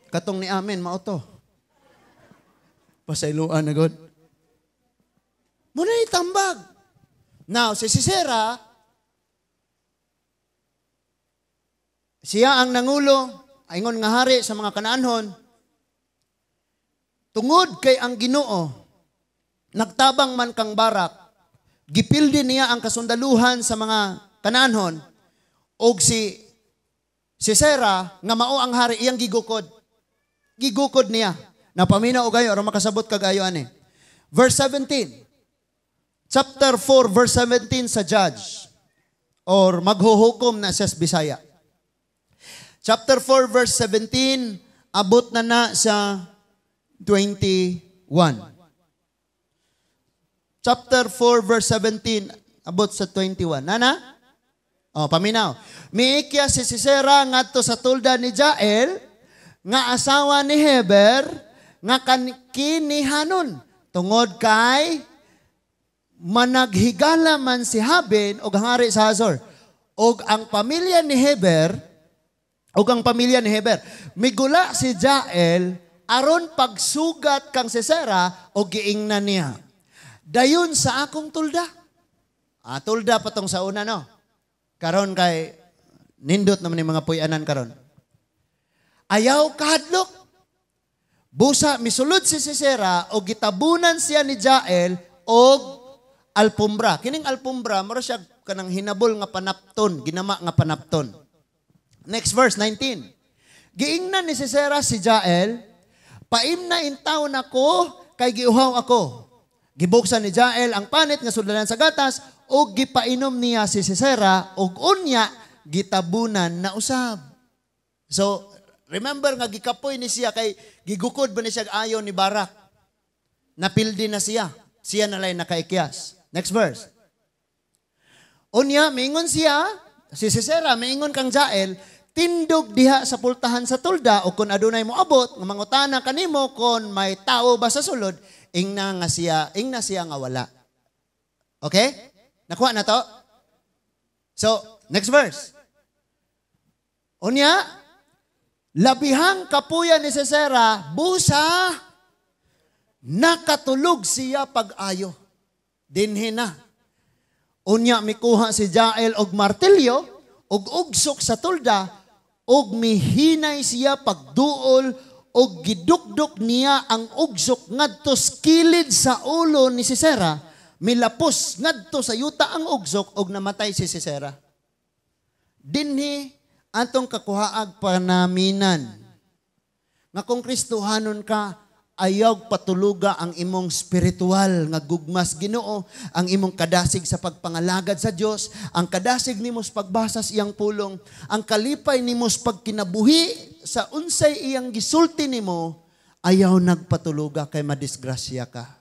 Katong ni amen, mao to. Pasayloan na God. Muna itambag. Now, si Sisera, siya ang nangulo, ingon nga hari sa mga Kanaanhon. Tungod kay ang Ginoo, nagtabang man kang Barak, gipildi niya ang kasundaluhan sa mga Kanaanhon, og si Sisera, nga mao ang hari, iyang gigukod. Gigukod niya. Napaminaw og ayo, aron makasabot kag ayo ani. Verse 17. Chapter 4, verse 17 sa Judge. Or maghuhukom na siya sa Bisaya. Chapter 4, verse 17, abot na na sa 21. chapter 4 verse 17 abot sa 21. Nana? Oh, paminaw. Miikya si Sisera ngadto sa tulda ni Jael nga asawa ni Heber nga kinihanon tungod kay managhigala man si Habin og hari sa Hazor. Og ang pamilya ni Heber, migula si Jael aron pagsugat kang Sisera og giingnan niya. Dayon sa akong tulda. Ah, tulda pa tong sa una, no? Karon kay nindot naman yung mga puy-anan karon. Ayaw kahadlok. Busa misulod si Sisera og gitabunan siya ni Jael og alpumbra. Kining alpumbra mura siya kanang hinabol nga panapton, ginama nga panapton. Next verse 19. Giingnan ni Sisera si Jael, paimna intawon ako kay giuhaw ako. Gibuksan ni Jael ang panit nga sudlanan sa gatas ug gipainom niya si Sisera ug unya gitabunan na usab. So, remember nga gikapoy ni siya kay gigukod ba ni siya ayon ni Barak. Napildi na siya. Siya na lay nakaikyas. Next verse. Unya, miingon siya, si Sisera, miingon kang Jael, tindog diha sa pultahan sa tulda o kung adunay mo abot, nga mangutana kanimo kung may tao ba sa sulod, ingna siya nga wala. Okay? Nakuha na to? So, next verse. Unya, labihang kapuya ni Sisera, busa, nakatulog siya pag-ayo. Dinhi na. Unya, mikuha si Jael og martilyo, og ugsok sa tulda, og mihinay siya pagduol, og gidukduk niya ang ugsok ngadto sa kilid sa ulo ni Sisera, milapos ngadto sa yuta ang ugsok, og namatay si Sisera. Dinhi, atong kakuhaag panaminan. Nga kung Kristohanon ka, ayaw patuluga ang imong spiritual nga gugmas Ginoo, ang imong kadasig sa pagpangalagad sa Dios, ang kadasig nimo sa pagbasa sa iyang pulong, ang kalipay nimo sa pagkinabuhi sa unsay iyang gisulti nimo, ayaw nagpatuluga kay madisgrasya ka.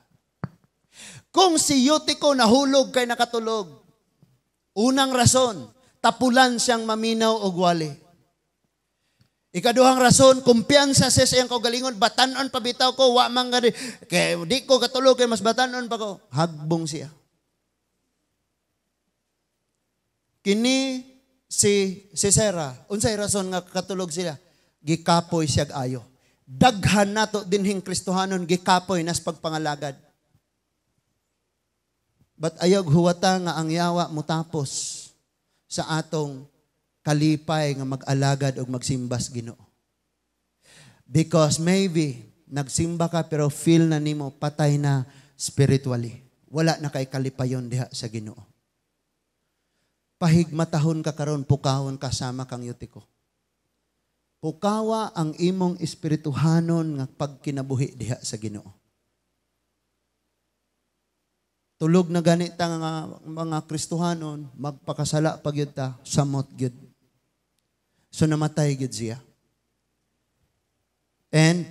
Kung si Eutico nahulog kay nakatulog, unang rason, tapulan siyang maminaw og wali. Ikaduhang rason, kumpiyansa siya sa iyang kaugalingon, batanon pa bitaw ko, wa man gani, kay di ko katulog, kay mas batanon pa ko. Hagbong siya. Kini si Sisera, unsay rason nga katulog sila? Gikapoy siya ayo. Daghan nato dinhing Kristohanon, gikapoy nas pagpangalagad. But ayaw huwata nga ang yawa mutapos sa atong kalipay nga mag-alagad o magsimbas Ginoo. Because maybe nagsimba ka pero feel na nimo patay na spiritually. Wala na kay kalipayon diha sa Ginoo. Pahigmatahon ka karon, pukawon ka sama kang Eutico. Pukawa ang imong espirituhanon nga pagkinabuhi diha sa Ginoo. Tulog na ganita nga mga Kristohanon, magpakasala pa gyud ta, samot gyud. So namatay gyud siya. And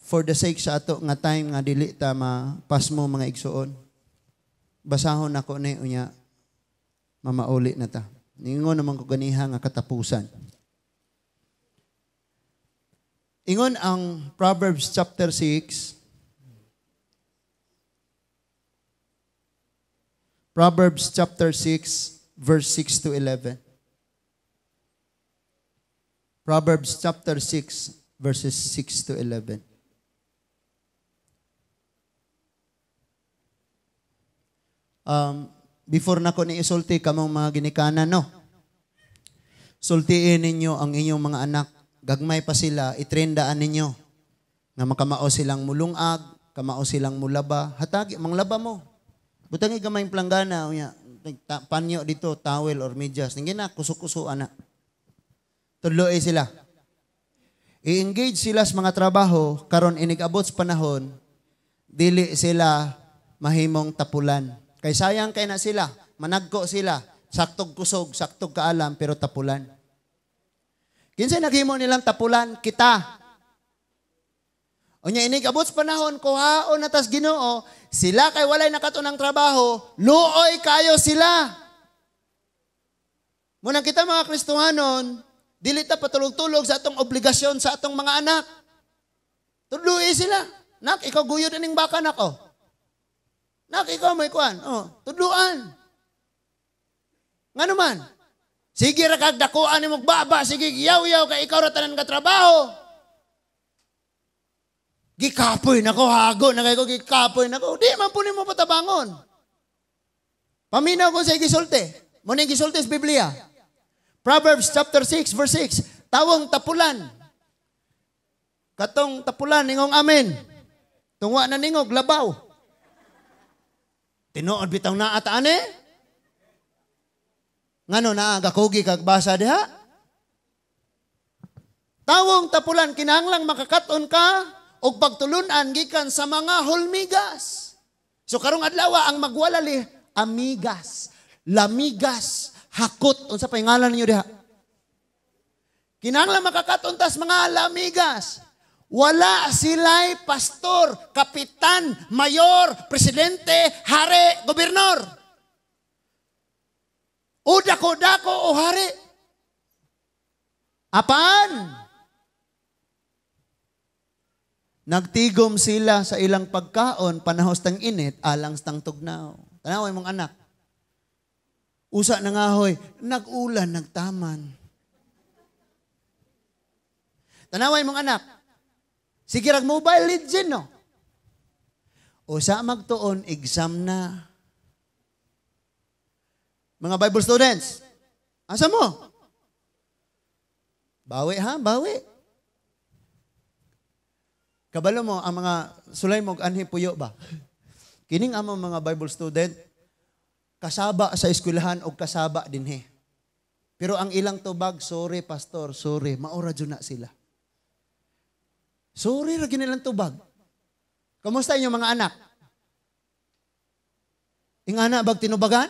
for the sake sa ato nga time nga dili ta mapasmo mga igsuon, basahon nako ni unya mamauli na ta. Ningon naman ko ganiha nga katapusan. Ingon ang Proverbs chapter 6, Proverbs chapter 6, verse 6 to 11. Proverbs chapter 6, verses 6 to 11. Before na ko ni isulti kamong mga ginikanan, no? Sultiin ninyo ang inyong mga anak. Gagmay pa sila, itrendaan ninyo. Nga makamao silang mulungag, kamao silang mulaba. Hatagi, manglaba mo. Butang gamay planggana, unya, panyo dito, towel or medyas. Ninggin na, kuso-kuso, anak. Tudloy sila. I-engage sila sa mga trabaho, karon inig-abot sa panahon, dili sila mahimong tapulan. Kay sayang kay na sila, managko sila, saktog kusog, saktog kaalam, pero tapulan. Kinsay naghimo nilang tapulan? Kita. Unya inig abot sa panahon kuhaon na tas Ginoo, sila kay walay nakatunang trabaho, luoy kayo sila. Munang kita mga Kristohanon, dili ta patulog-tulog sa atong obligasyon sa atong mga anak. Tudloi sila. Nak, ikaw guyod aning baka nako. Nak, ikaw may kuan. Oh, tudluan. Ngano man? Sige ra kag dakuan nimo baba, sige yaw-yaw kay ikaw ra tanan ka trabaho. Gikapoy nako, hago na kay ko, gikapoy nako. Di man po nimo patabangon. Paminaw ko sa gisulti. Mo ning gisulti sa Biblia. Proverbs chapter 6 verse 6. Tawong tapulan. Katong tapulan ningong amen. Tungwa na ningog labaw. Tinuod bitaw naa ta ani? Ngano naa gakugi kag basa diha? Tawong tapulan kinahanglang makakaton ka og pagtulunan gikan sa mga hulmigas. So karong adlaw ang magwalali amigas, lamigas, hakot, unsa pa ngalan ninyo diha? Kinahanglan makakaton tas mga lamigas. Wala sila'y pastor, kapitan, mayor, presidente, hari, gobernador. O dako-dako o hari. Apan, nagtigom sila sa ilang pagkaon, panahos tang init, alang tang tugnaw. Tanaw imong anak. Usa na nga hoy, nag-ulan, nagtaman. Tanaw imong anak. Sige rag Mobile Legend, no? Usa magtuon, exam na. Mga Bible students, asa mo? Bawi ha, bawi. Kabalo mo, ang mga sulay mo, anhi puyo ba? Kining among mga Bible student, kasaba sa eskwelahan o kasaba dinhi. Pero ang ilang tubag, sorry pastor, sorry, maura dyan na sila. Sorry, ra ginilang tubag. Kamusta inyong mga anak? Ingana bag tinubagan?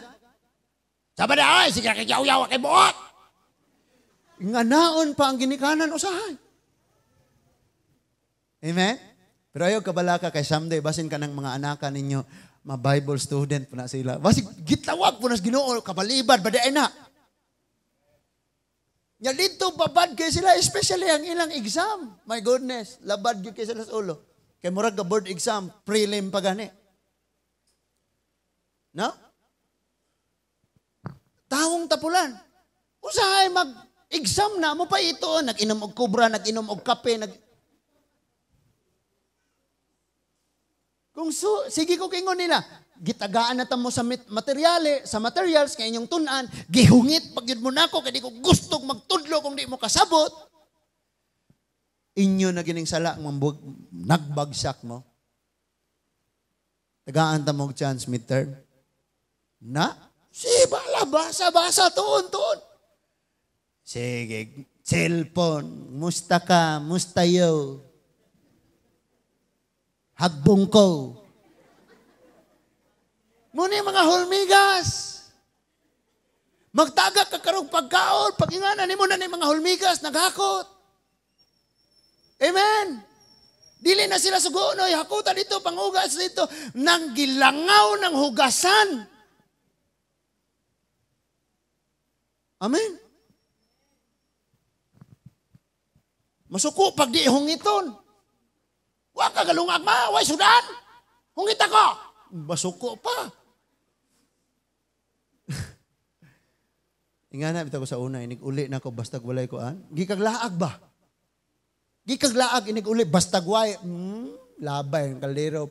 Sabi na, ay, sige kay yaw-yaw, kay buot. Inganaon pa ang ginikanan, usahay. Amen? Pero ayaw kabalaka kay someday, basin ka ng mga anaka ninyo, ma Bible student po na sila. Basin, gitawag po na sa Ginoo, kabalibad, badaay na. Nya dito, babad kay sila, especially ang ilang exam. My goodness, labad gyud kay sila sa ulo. Kay murag ka board exam, prelim pa gani. No? Tawong tapulan. Usahay mag-exam na mo pa ito, nag-inom og kubra, nag-inom og kape, nag Kung so, sige ko kingon nila, gitagaan na ta mo sa materyale, sa materials kay inyong tun-an, gihungit pag yun mo nako kay di ko gusto magtudlo kung di mo kasabot. Inyo na gining sala ang nagbagsak mo. Tagaan ta mo og chance midterm. Na? Si bala basa basa tuon tuon. Sige, cellphone, musta ka, musta yo. Hagbong ko. Muna yung mga hulmigas. Magtagak ka karong pagkaon, pag-inganan ni mo na ni mga hulmigas, naghakot. Amen. Dili na sila sugonoy, hakutan dito, panghugas dito, nang gilangaw ng hugasan. Amen. Masuko pag di hungiton. Wa ka galungag ma, way sudan. Hungit ako. Basuko pa. Ingana bitaw ko sa una, inig uli na ko bastag walay koan. Gikag laag ba? Gikag laag inig uli bastag way. Labay ang kaldero.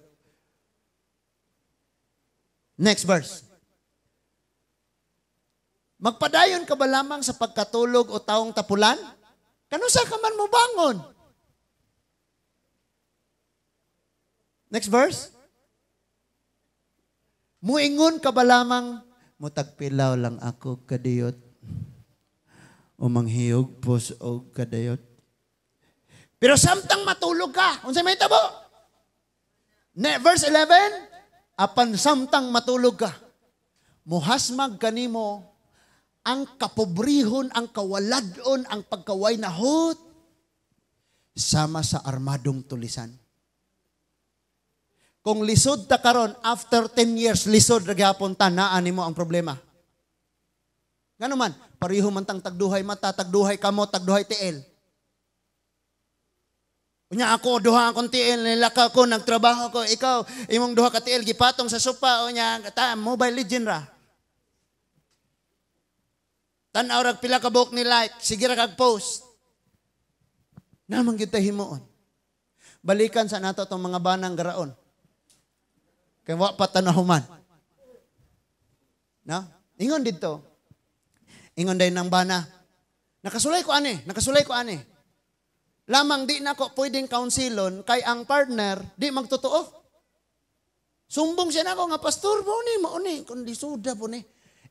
Next verse. Magpadayon ka ba lamang sa pagkatulog o taong tapulan? Kanusa ka man mo bangon? Next verse. Muingon ka ba lamang, mutagpilaw lang ako kadiyot, o manghiyog pos og kadiyot. Pero samtang matulog ka, unsay may tabo? Verse 11, apan samtang matulog ka, muhasmag kanimo ang kapobrihon, ang kawaladon, ang pagkaway nahot, sama sa armadong tulisan. Kung lisod ta karon, after 10 years, lisod ra gihapon ta, naa nimo ang problema. Ngano man, pareho man tang tagduhay mata, tagduhay kamot, tagduhay tiil. Unya ako, duha akong tiil, nilakaw ko, nagtrabaho ko, ikaw, imong duha ka tiil, gipatong sa sopa, unya, ta, Mobile Legend ra. Tan-aw rag pila ka buok ni like, sige ra kag post. Namang kita himuon. Balikan sa nato tong mga banang garaon. Kay wa pa tanahuman. No? Ingon didto. Ingon day ng bana. Nakasulay ko ani, nakasulay ko ani. Lamang di nako pwedeng counselon kay ang partner di magtotoo. Sumbong siya nako nga, "Pastor, mo ni mao ni kun lisuda po ni."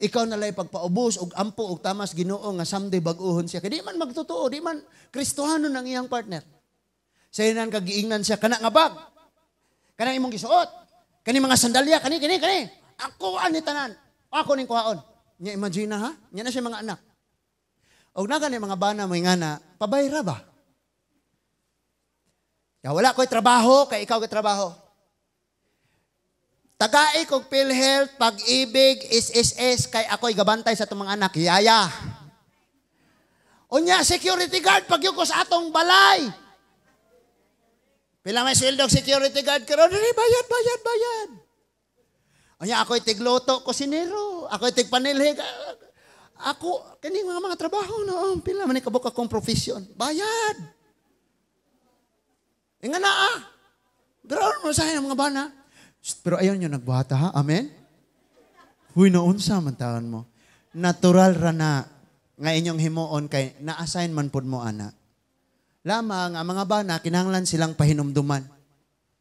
Ikaw na lay pagpaubos og ampo og tamas Ginoo nga someday bag-uhon siya. Kay di man magtotoo, di man Kristohanon ang iyang partner. Sayanan kag giingnan siya kana nga bag. Kana imong gisuot. Kani mga sandalya, kani kani kani. Ako ani tanan. Ako ning kuhaon. Nya imagine ha? Nya na siya mga anak. Og na gani mga bana mo ngana, pabayra ba? Ya wala ko'y trabaho, kay ikaw kay trabaho. Tagai kog PhilHealth, Pag-IBIG, SSS, kay ako'y gabantay sa itong mga anak. Yaya. Unya, security guard, pagyud ko sa atong balay. Pila may sweldo security guard karon? Dili, bayad, bayad, bayad. Unya, ako'y tigluto, kusinero. Ako'y tigpanilhig. Ako, kani mga trabaho, no? Pila man kabuk akong profession. Bayad. Nga na ah. Pero mo sa mga bana. Shh, pero ayaw nyo nagbuhata ha? Amen? Huy, naunsa man taon mo. Natural ra na nga inyong himuon kay na-assign man pud mo ana. Lamang ang mga bana kinahanglan silang pahinumduman.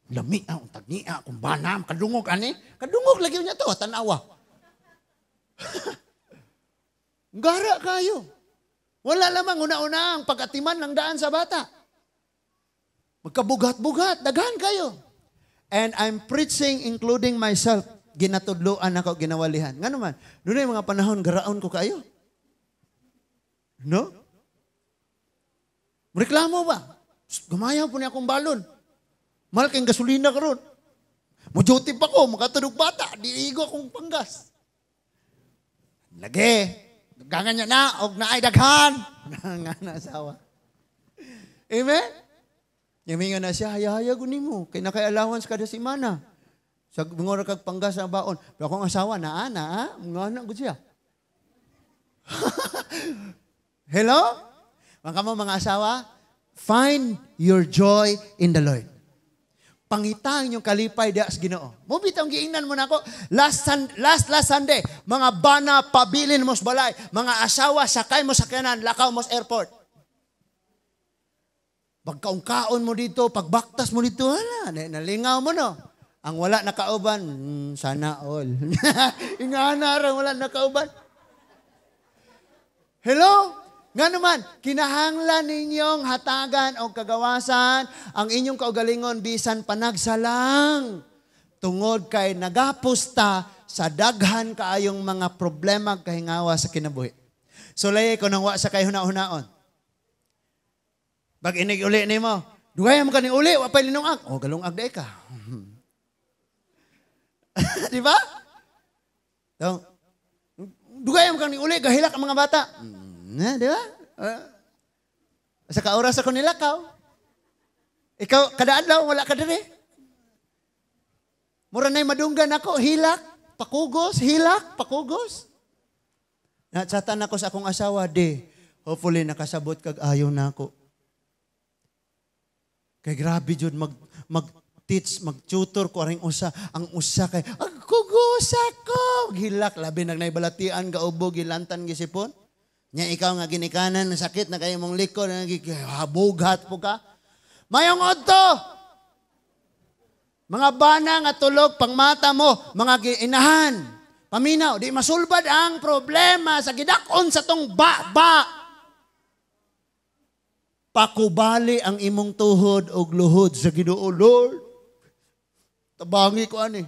Lami ang tagnia kung bana kadungog ani, kadungog lagi niya to tan-awa. Gara kayo. Wala lamang una-una ang pag-atiman ng daan sa bata. Magkabugat-bugat, daghan kayo. And I'm preaching including myself. Ginatudloan ako, ginawalihan. Nga naman, doon yung mga panahon, garaon ko kayo. No? Reklamo ba? Gamayaw po niya akong balon. Mahal kayong gasolina karon. Mo duty pa ko, makatulog bata, di igo akong panggas. Lagi, gangan niya na, og naay daghan. Nga na asawa. Amen? Yaminga na siya, haya-haya guni mo. Kay nakay allowance kada semana. Sa mangora kag panggas ang baon. Pero akong asawa, naa, naa, mga anak gud siya. Hello? Mga kamo mga asawa, find your joy in the Lord. Pangita ang inyong kalipay diya sa Ginoo. Mo bitong giingnan mo nako last last last Sunday, mga bana pabilin mo sa balay, mga asawa sakay mo sa sakyanan, lakaw mo sa airport. Pagkaon-kaon mo dito, pagbaktas mo dito, hala, nalingaw mo no. Ang wala nakauban, sana all. Ingana ra wala nakauban. Hello? Nga naman, kinahanglan ninyong hatagan o kagawasan ang inyong kaugalingon bisan panagsalang. Tungod kay nagapusta sa daghan kaayong mga problema kahingawa sa kinabuhi. So lay ko nang wa sa kay huna-hunaon. Pag inig uli nimo, dugay mo kani uli, wa pay linungag. O galungag day ka. Di ba? So, dugay mo kani uli, gahilak ang mga bata. Na, di ba? Sa kaoras ako nilakaw. Ikaw, kada adlaw, wala ka diri. Mura na'y madunggan ako, hilak, pakugos, hilak, pakugos. Natsatan ako sa akong asawa, di, hopefully nakasabot kag ayaw na ako. Kay grabe jud mag-teach, mag-tutor ko aring usa. Ang usa kay, agkugos ako! Hilak, labi nagnaybalatian, gaubo, gilantan, gisipon. Nya ikaw nga ginikanan, sakit na kayo mong likod, habughat po ka. Mayong odto! Mga bana nga tulog, pangmata mo, mga inahan. Paminaw, di masulbad ang problema sa gidakon sa tong ba-ba. Pakubali ang imong tuhod og luhod sa Ginoo, Lord. Tabangi ko ani.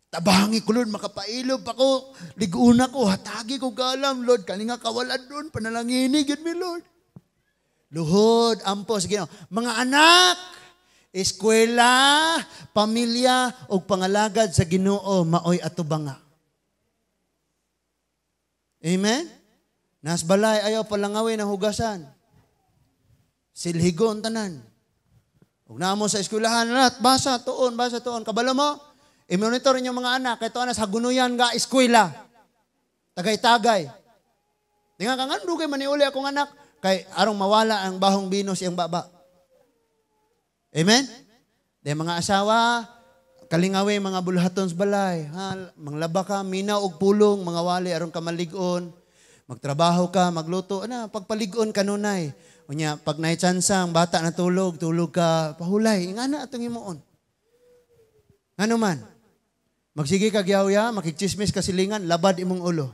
Tabangi ko, Lord, makapailob ako. Liguna ko, hatagi ko galam, Lord. Kani nga kawalan doon, panalangini, gid mi, Lord. Luhod, ampo sa Ginoo. Mga anak, Eskwela, pamilya ug pangalagad sa Ginoo maoy atubanga. Amen? Nas balay ayaw palangawin ang hugasan. Silhigon tanan. Ug naa mo sa eskwelahan lahat, basa tuon, basa tuon. Kabalo mo? I-monitor inyong mga anak kay tuon sa gunuyan nga eskwela. Tagay-tagay. Di nga ka dugay maniuli akong anak kay arong mawala ang bahong bino siyang baba. Amen? Di mga asawa, kalingawi mga bulhaton sa balay, ha, manglaba ka, minaw og pulong, mga wali aron ka malig-on. Magtrabaho ka, magluto, ana, pagpalig-on kanunay. Unya, pag naay tsansa, ang bata natulog, tulog ka, pahulay, ingana atong himuon. Ngano man? Magsige ka gyawya, makigchismis ka silingan, labad imong ulo.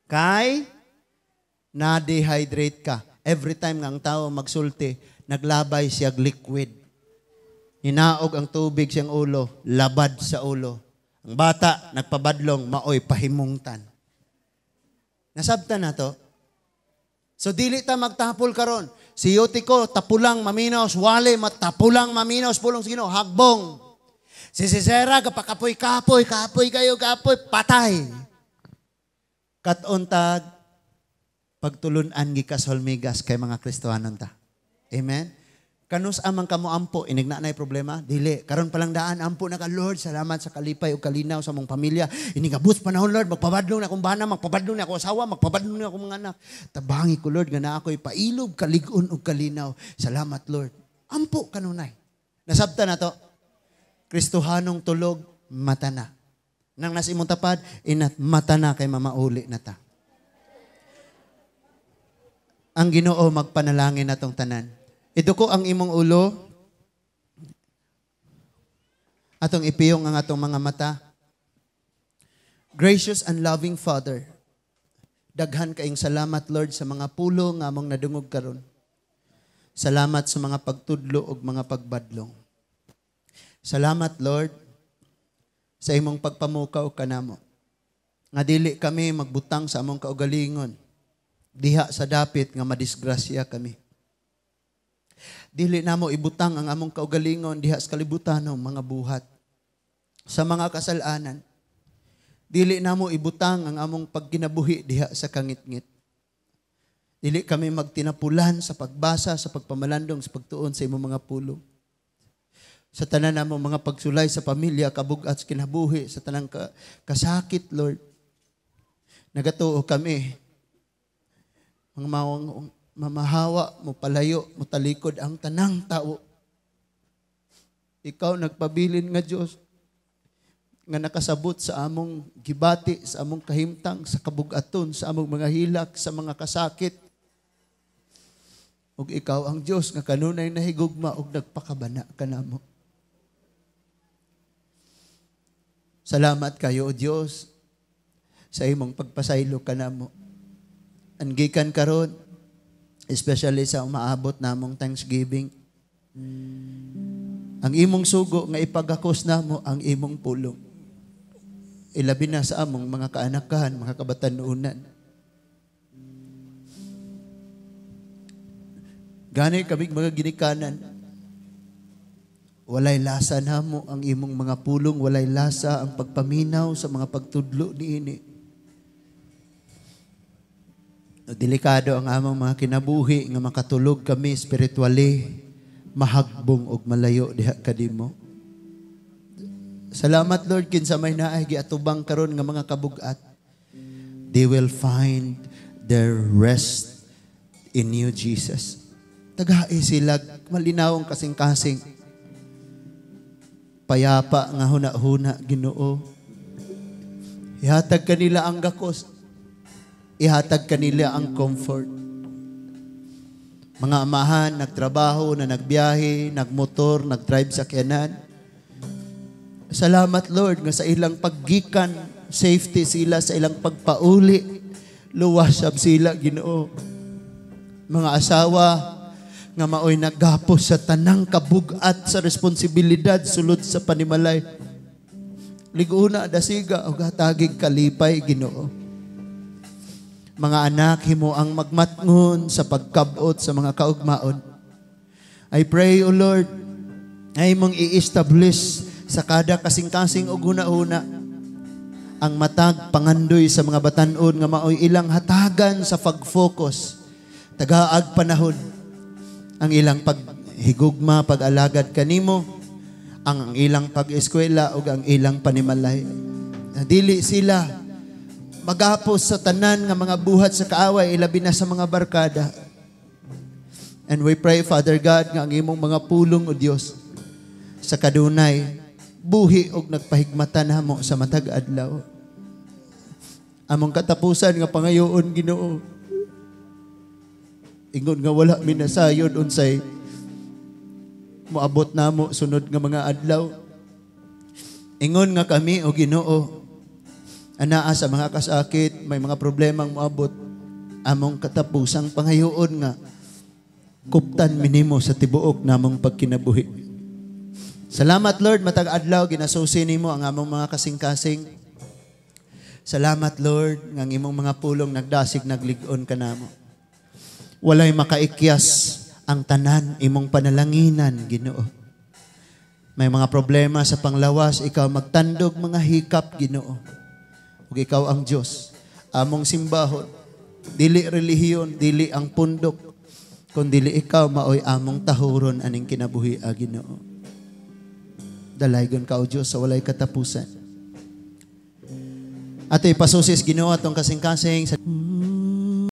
Kay na-dehydrate ka. Every time nga ang tao magsulti, naglabay siya liquid. Hinaog ang tubig siyang ulo, labad sa ulo. Ang bata, nagpabadlong, maoy pahimungtan. Nasabtan na to? So dili ta magtapol karon. Si Yutiko, tapulang maminaw, wale, matapulang maminaw, pulong sa Ginoo, hagbong. Si Sisera, kapakapoy, kapoy, kapoy kayo, kapoy, patay. Kat-on tag, pagtulunan gikas hulmigas kay mga Kristohanon ta. Amen? Kanus amang kamo ampo, inig na problema? Dili. Karon palang daan, ampo na ka, Lord, salamat sa kalipay ug kalinaw sa mong pamilya. Inigabot panahon, Lord, magpabadlong na akong bana, magpabadlong na akong asawa, magpabadlong na akong mga anak. Tabangi ko, Lord, nga na ako'y pailob, kalig-on ug kalinaw. Salamat, Lord. Ampo kanunay. Nasabta na to. Kristohanong tulog, mata na. Nang nasa imong tapad, inat mata na kay mamauli na ta. Ang Ginoo magpanalangin natong tanan. Iduko ang imong ulo, atong ipiyong ang atong mga mata. Gracious and loving Father, daghan kaing salamat, Lord, sa mga pulong nga among nadungog karon. Salamat sa mga pagtudlo ug mga pagbadlong. Salamat, Lord, sa imong pagpamukaw kanamo. Nga dili kami magbutang sa among kaugalingon diha sa dapit nga madisgrasya kami. Dili namo ibutang ang among kaugalingon diha sa kalibutan ng mga buhat sa mga kasalanan. Dili namo ibutang ang among pagkinabuhi diha sa kangitngit. Dili kami magtinapulan sa pagbasa, sa pagpamalandong, sa pagtuon sa imong mga pulong. Sa tanan namo mga pagsulay sa pamilya, kabugat sa kinabuhi, sa tanang kasakit, Lord. Nagatuo kami mga mawang mamahawa, mo palayo, mo talikod ang tanang tao. Ikaw nagpabilin nga Dios nga nakasabot sa among gibati, sa among kahimtang, sa kabugaton, sa among mga hilak, sa mga kasakit. Ug ikaw ang Dios nga kanunay nahigugma ug nagpakabana kanamo. Salamat kayo, O Dios, sa imong pagpasaylo kanamo. Anggikan karon, especially sa umaabot namong Thanksgiving. Ang imong sugo nga ipagakos namo ang imong pulong. Ilabi na sa among mga kaanakan, mga kabatanunan. Gani kaming mga ginikanan, walay lasa namo ang imong mga pulong, walay lasa ang pagpaminaw sa mga pagtudlo niini. Delikado ang among mga kinabuhi nga makatulog kami spiritually, mahagbong og malayo diha kadimo. Salamat, Lord, kinsa may naay giatubang karon nga mga kabugat. They will find their rest in you, Jesus. Tagai sila malinawong kasing-kasing. Payapa nga huna-huna, Ginoo. Ihatag kanila ang gakos. Ihatag kanila ang comfort. Mga amahan, nagtrabaho, na nagbiyahe, nagmotor, nagdrive sa kiyanan. Salamat, Lord, nga sa ilang paggikan, safety sila, sa ilang pagpauli, luwas sab sila, Ginoo. Mga asawa, nga maoy naggapos sa tanang kabugat sa responsibilidad sulod sa panimalay. Liguna, dasiga, ug hatagig kalipay, Ginoo. Mga anak, himo ang magmatngon sa pagkabot sa mga kaugmaon. I pray, O Lord, Nga imong i-establish sa kada kasing-kasing ug huna-huna ang matag pangandoy sa mga batan-on nga maoy ilang hatagan sa pag-focus tagaag panahon ang ilang paghigugma, pag-alagad kanimo, ang ilang pag-eskwela ug ang ilang panimalay. Na dili sila magapos sa tanan nga mga buhat sa kaaway, ilabi na sa mga barkada. And we pray, Father God, nga ang imong mga pulong, O Dios, sa kadunay buhi og nagpahigmata namo sa matag adlaw. Among katapusan nga pangayoon, Ginoo, ingon nga wala mi nasayod unsay moabot namo sunod nga mga adlaw. Ingon nga kami, o Ginoo, anaa sa mga kasakit, may mga problemang moabot, among katapusang pangayoon nga kuptan minimo sa tibuok namong pagkinabuhi. Salamat, Lord, matag adlaw ginasusi nimo ang among mga kasing-kasing. Salamat, Lord, nga ang imong mga pulong nagdasig, naglig-on kanamo. Walay makaikyas, ang tanan imong panalanginan, Ginoo. May mga problema sa panglawas, ikaw magtandog mga hikap, Ginoo. Ug ikaw ang Dios. Among simbahon, dili relihiyon, dili ang pundok, kun dili ikaw maoy among tahuron aning kinabuhi, Ginoo. Dalaygon ka, O Diyos, sa walay katapusan. Ato ipasusis, Ginoo, atong kasing-kasing sa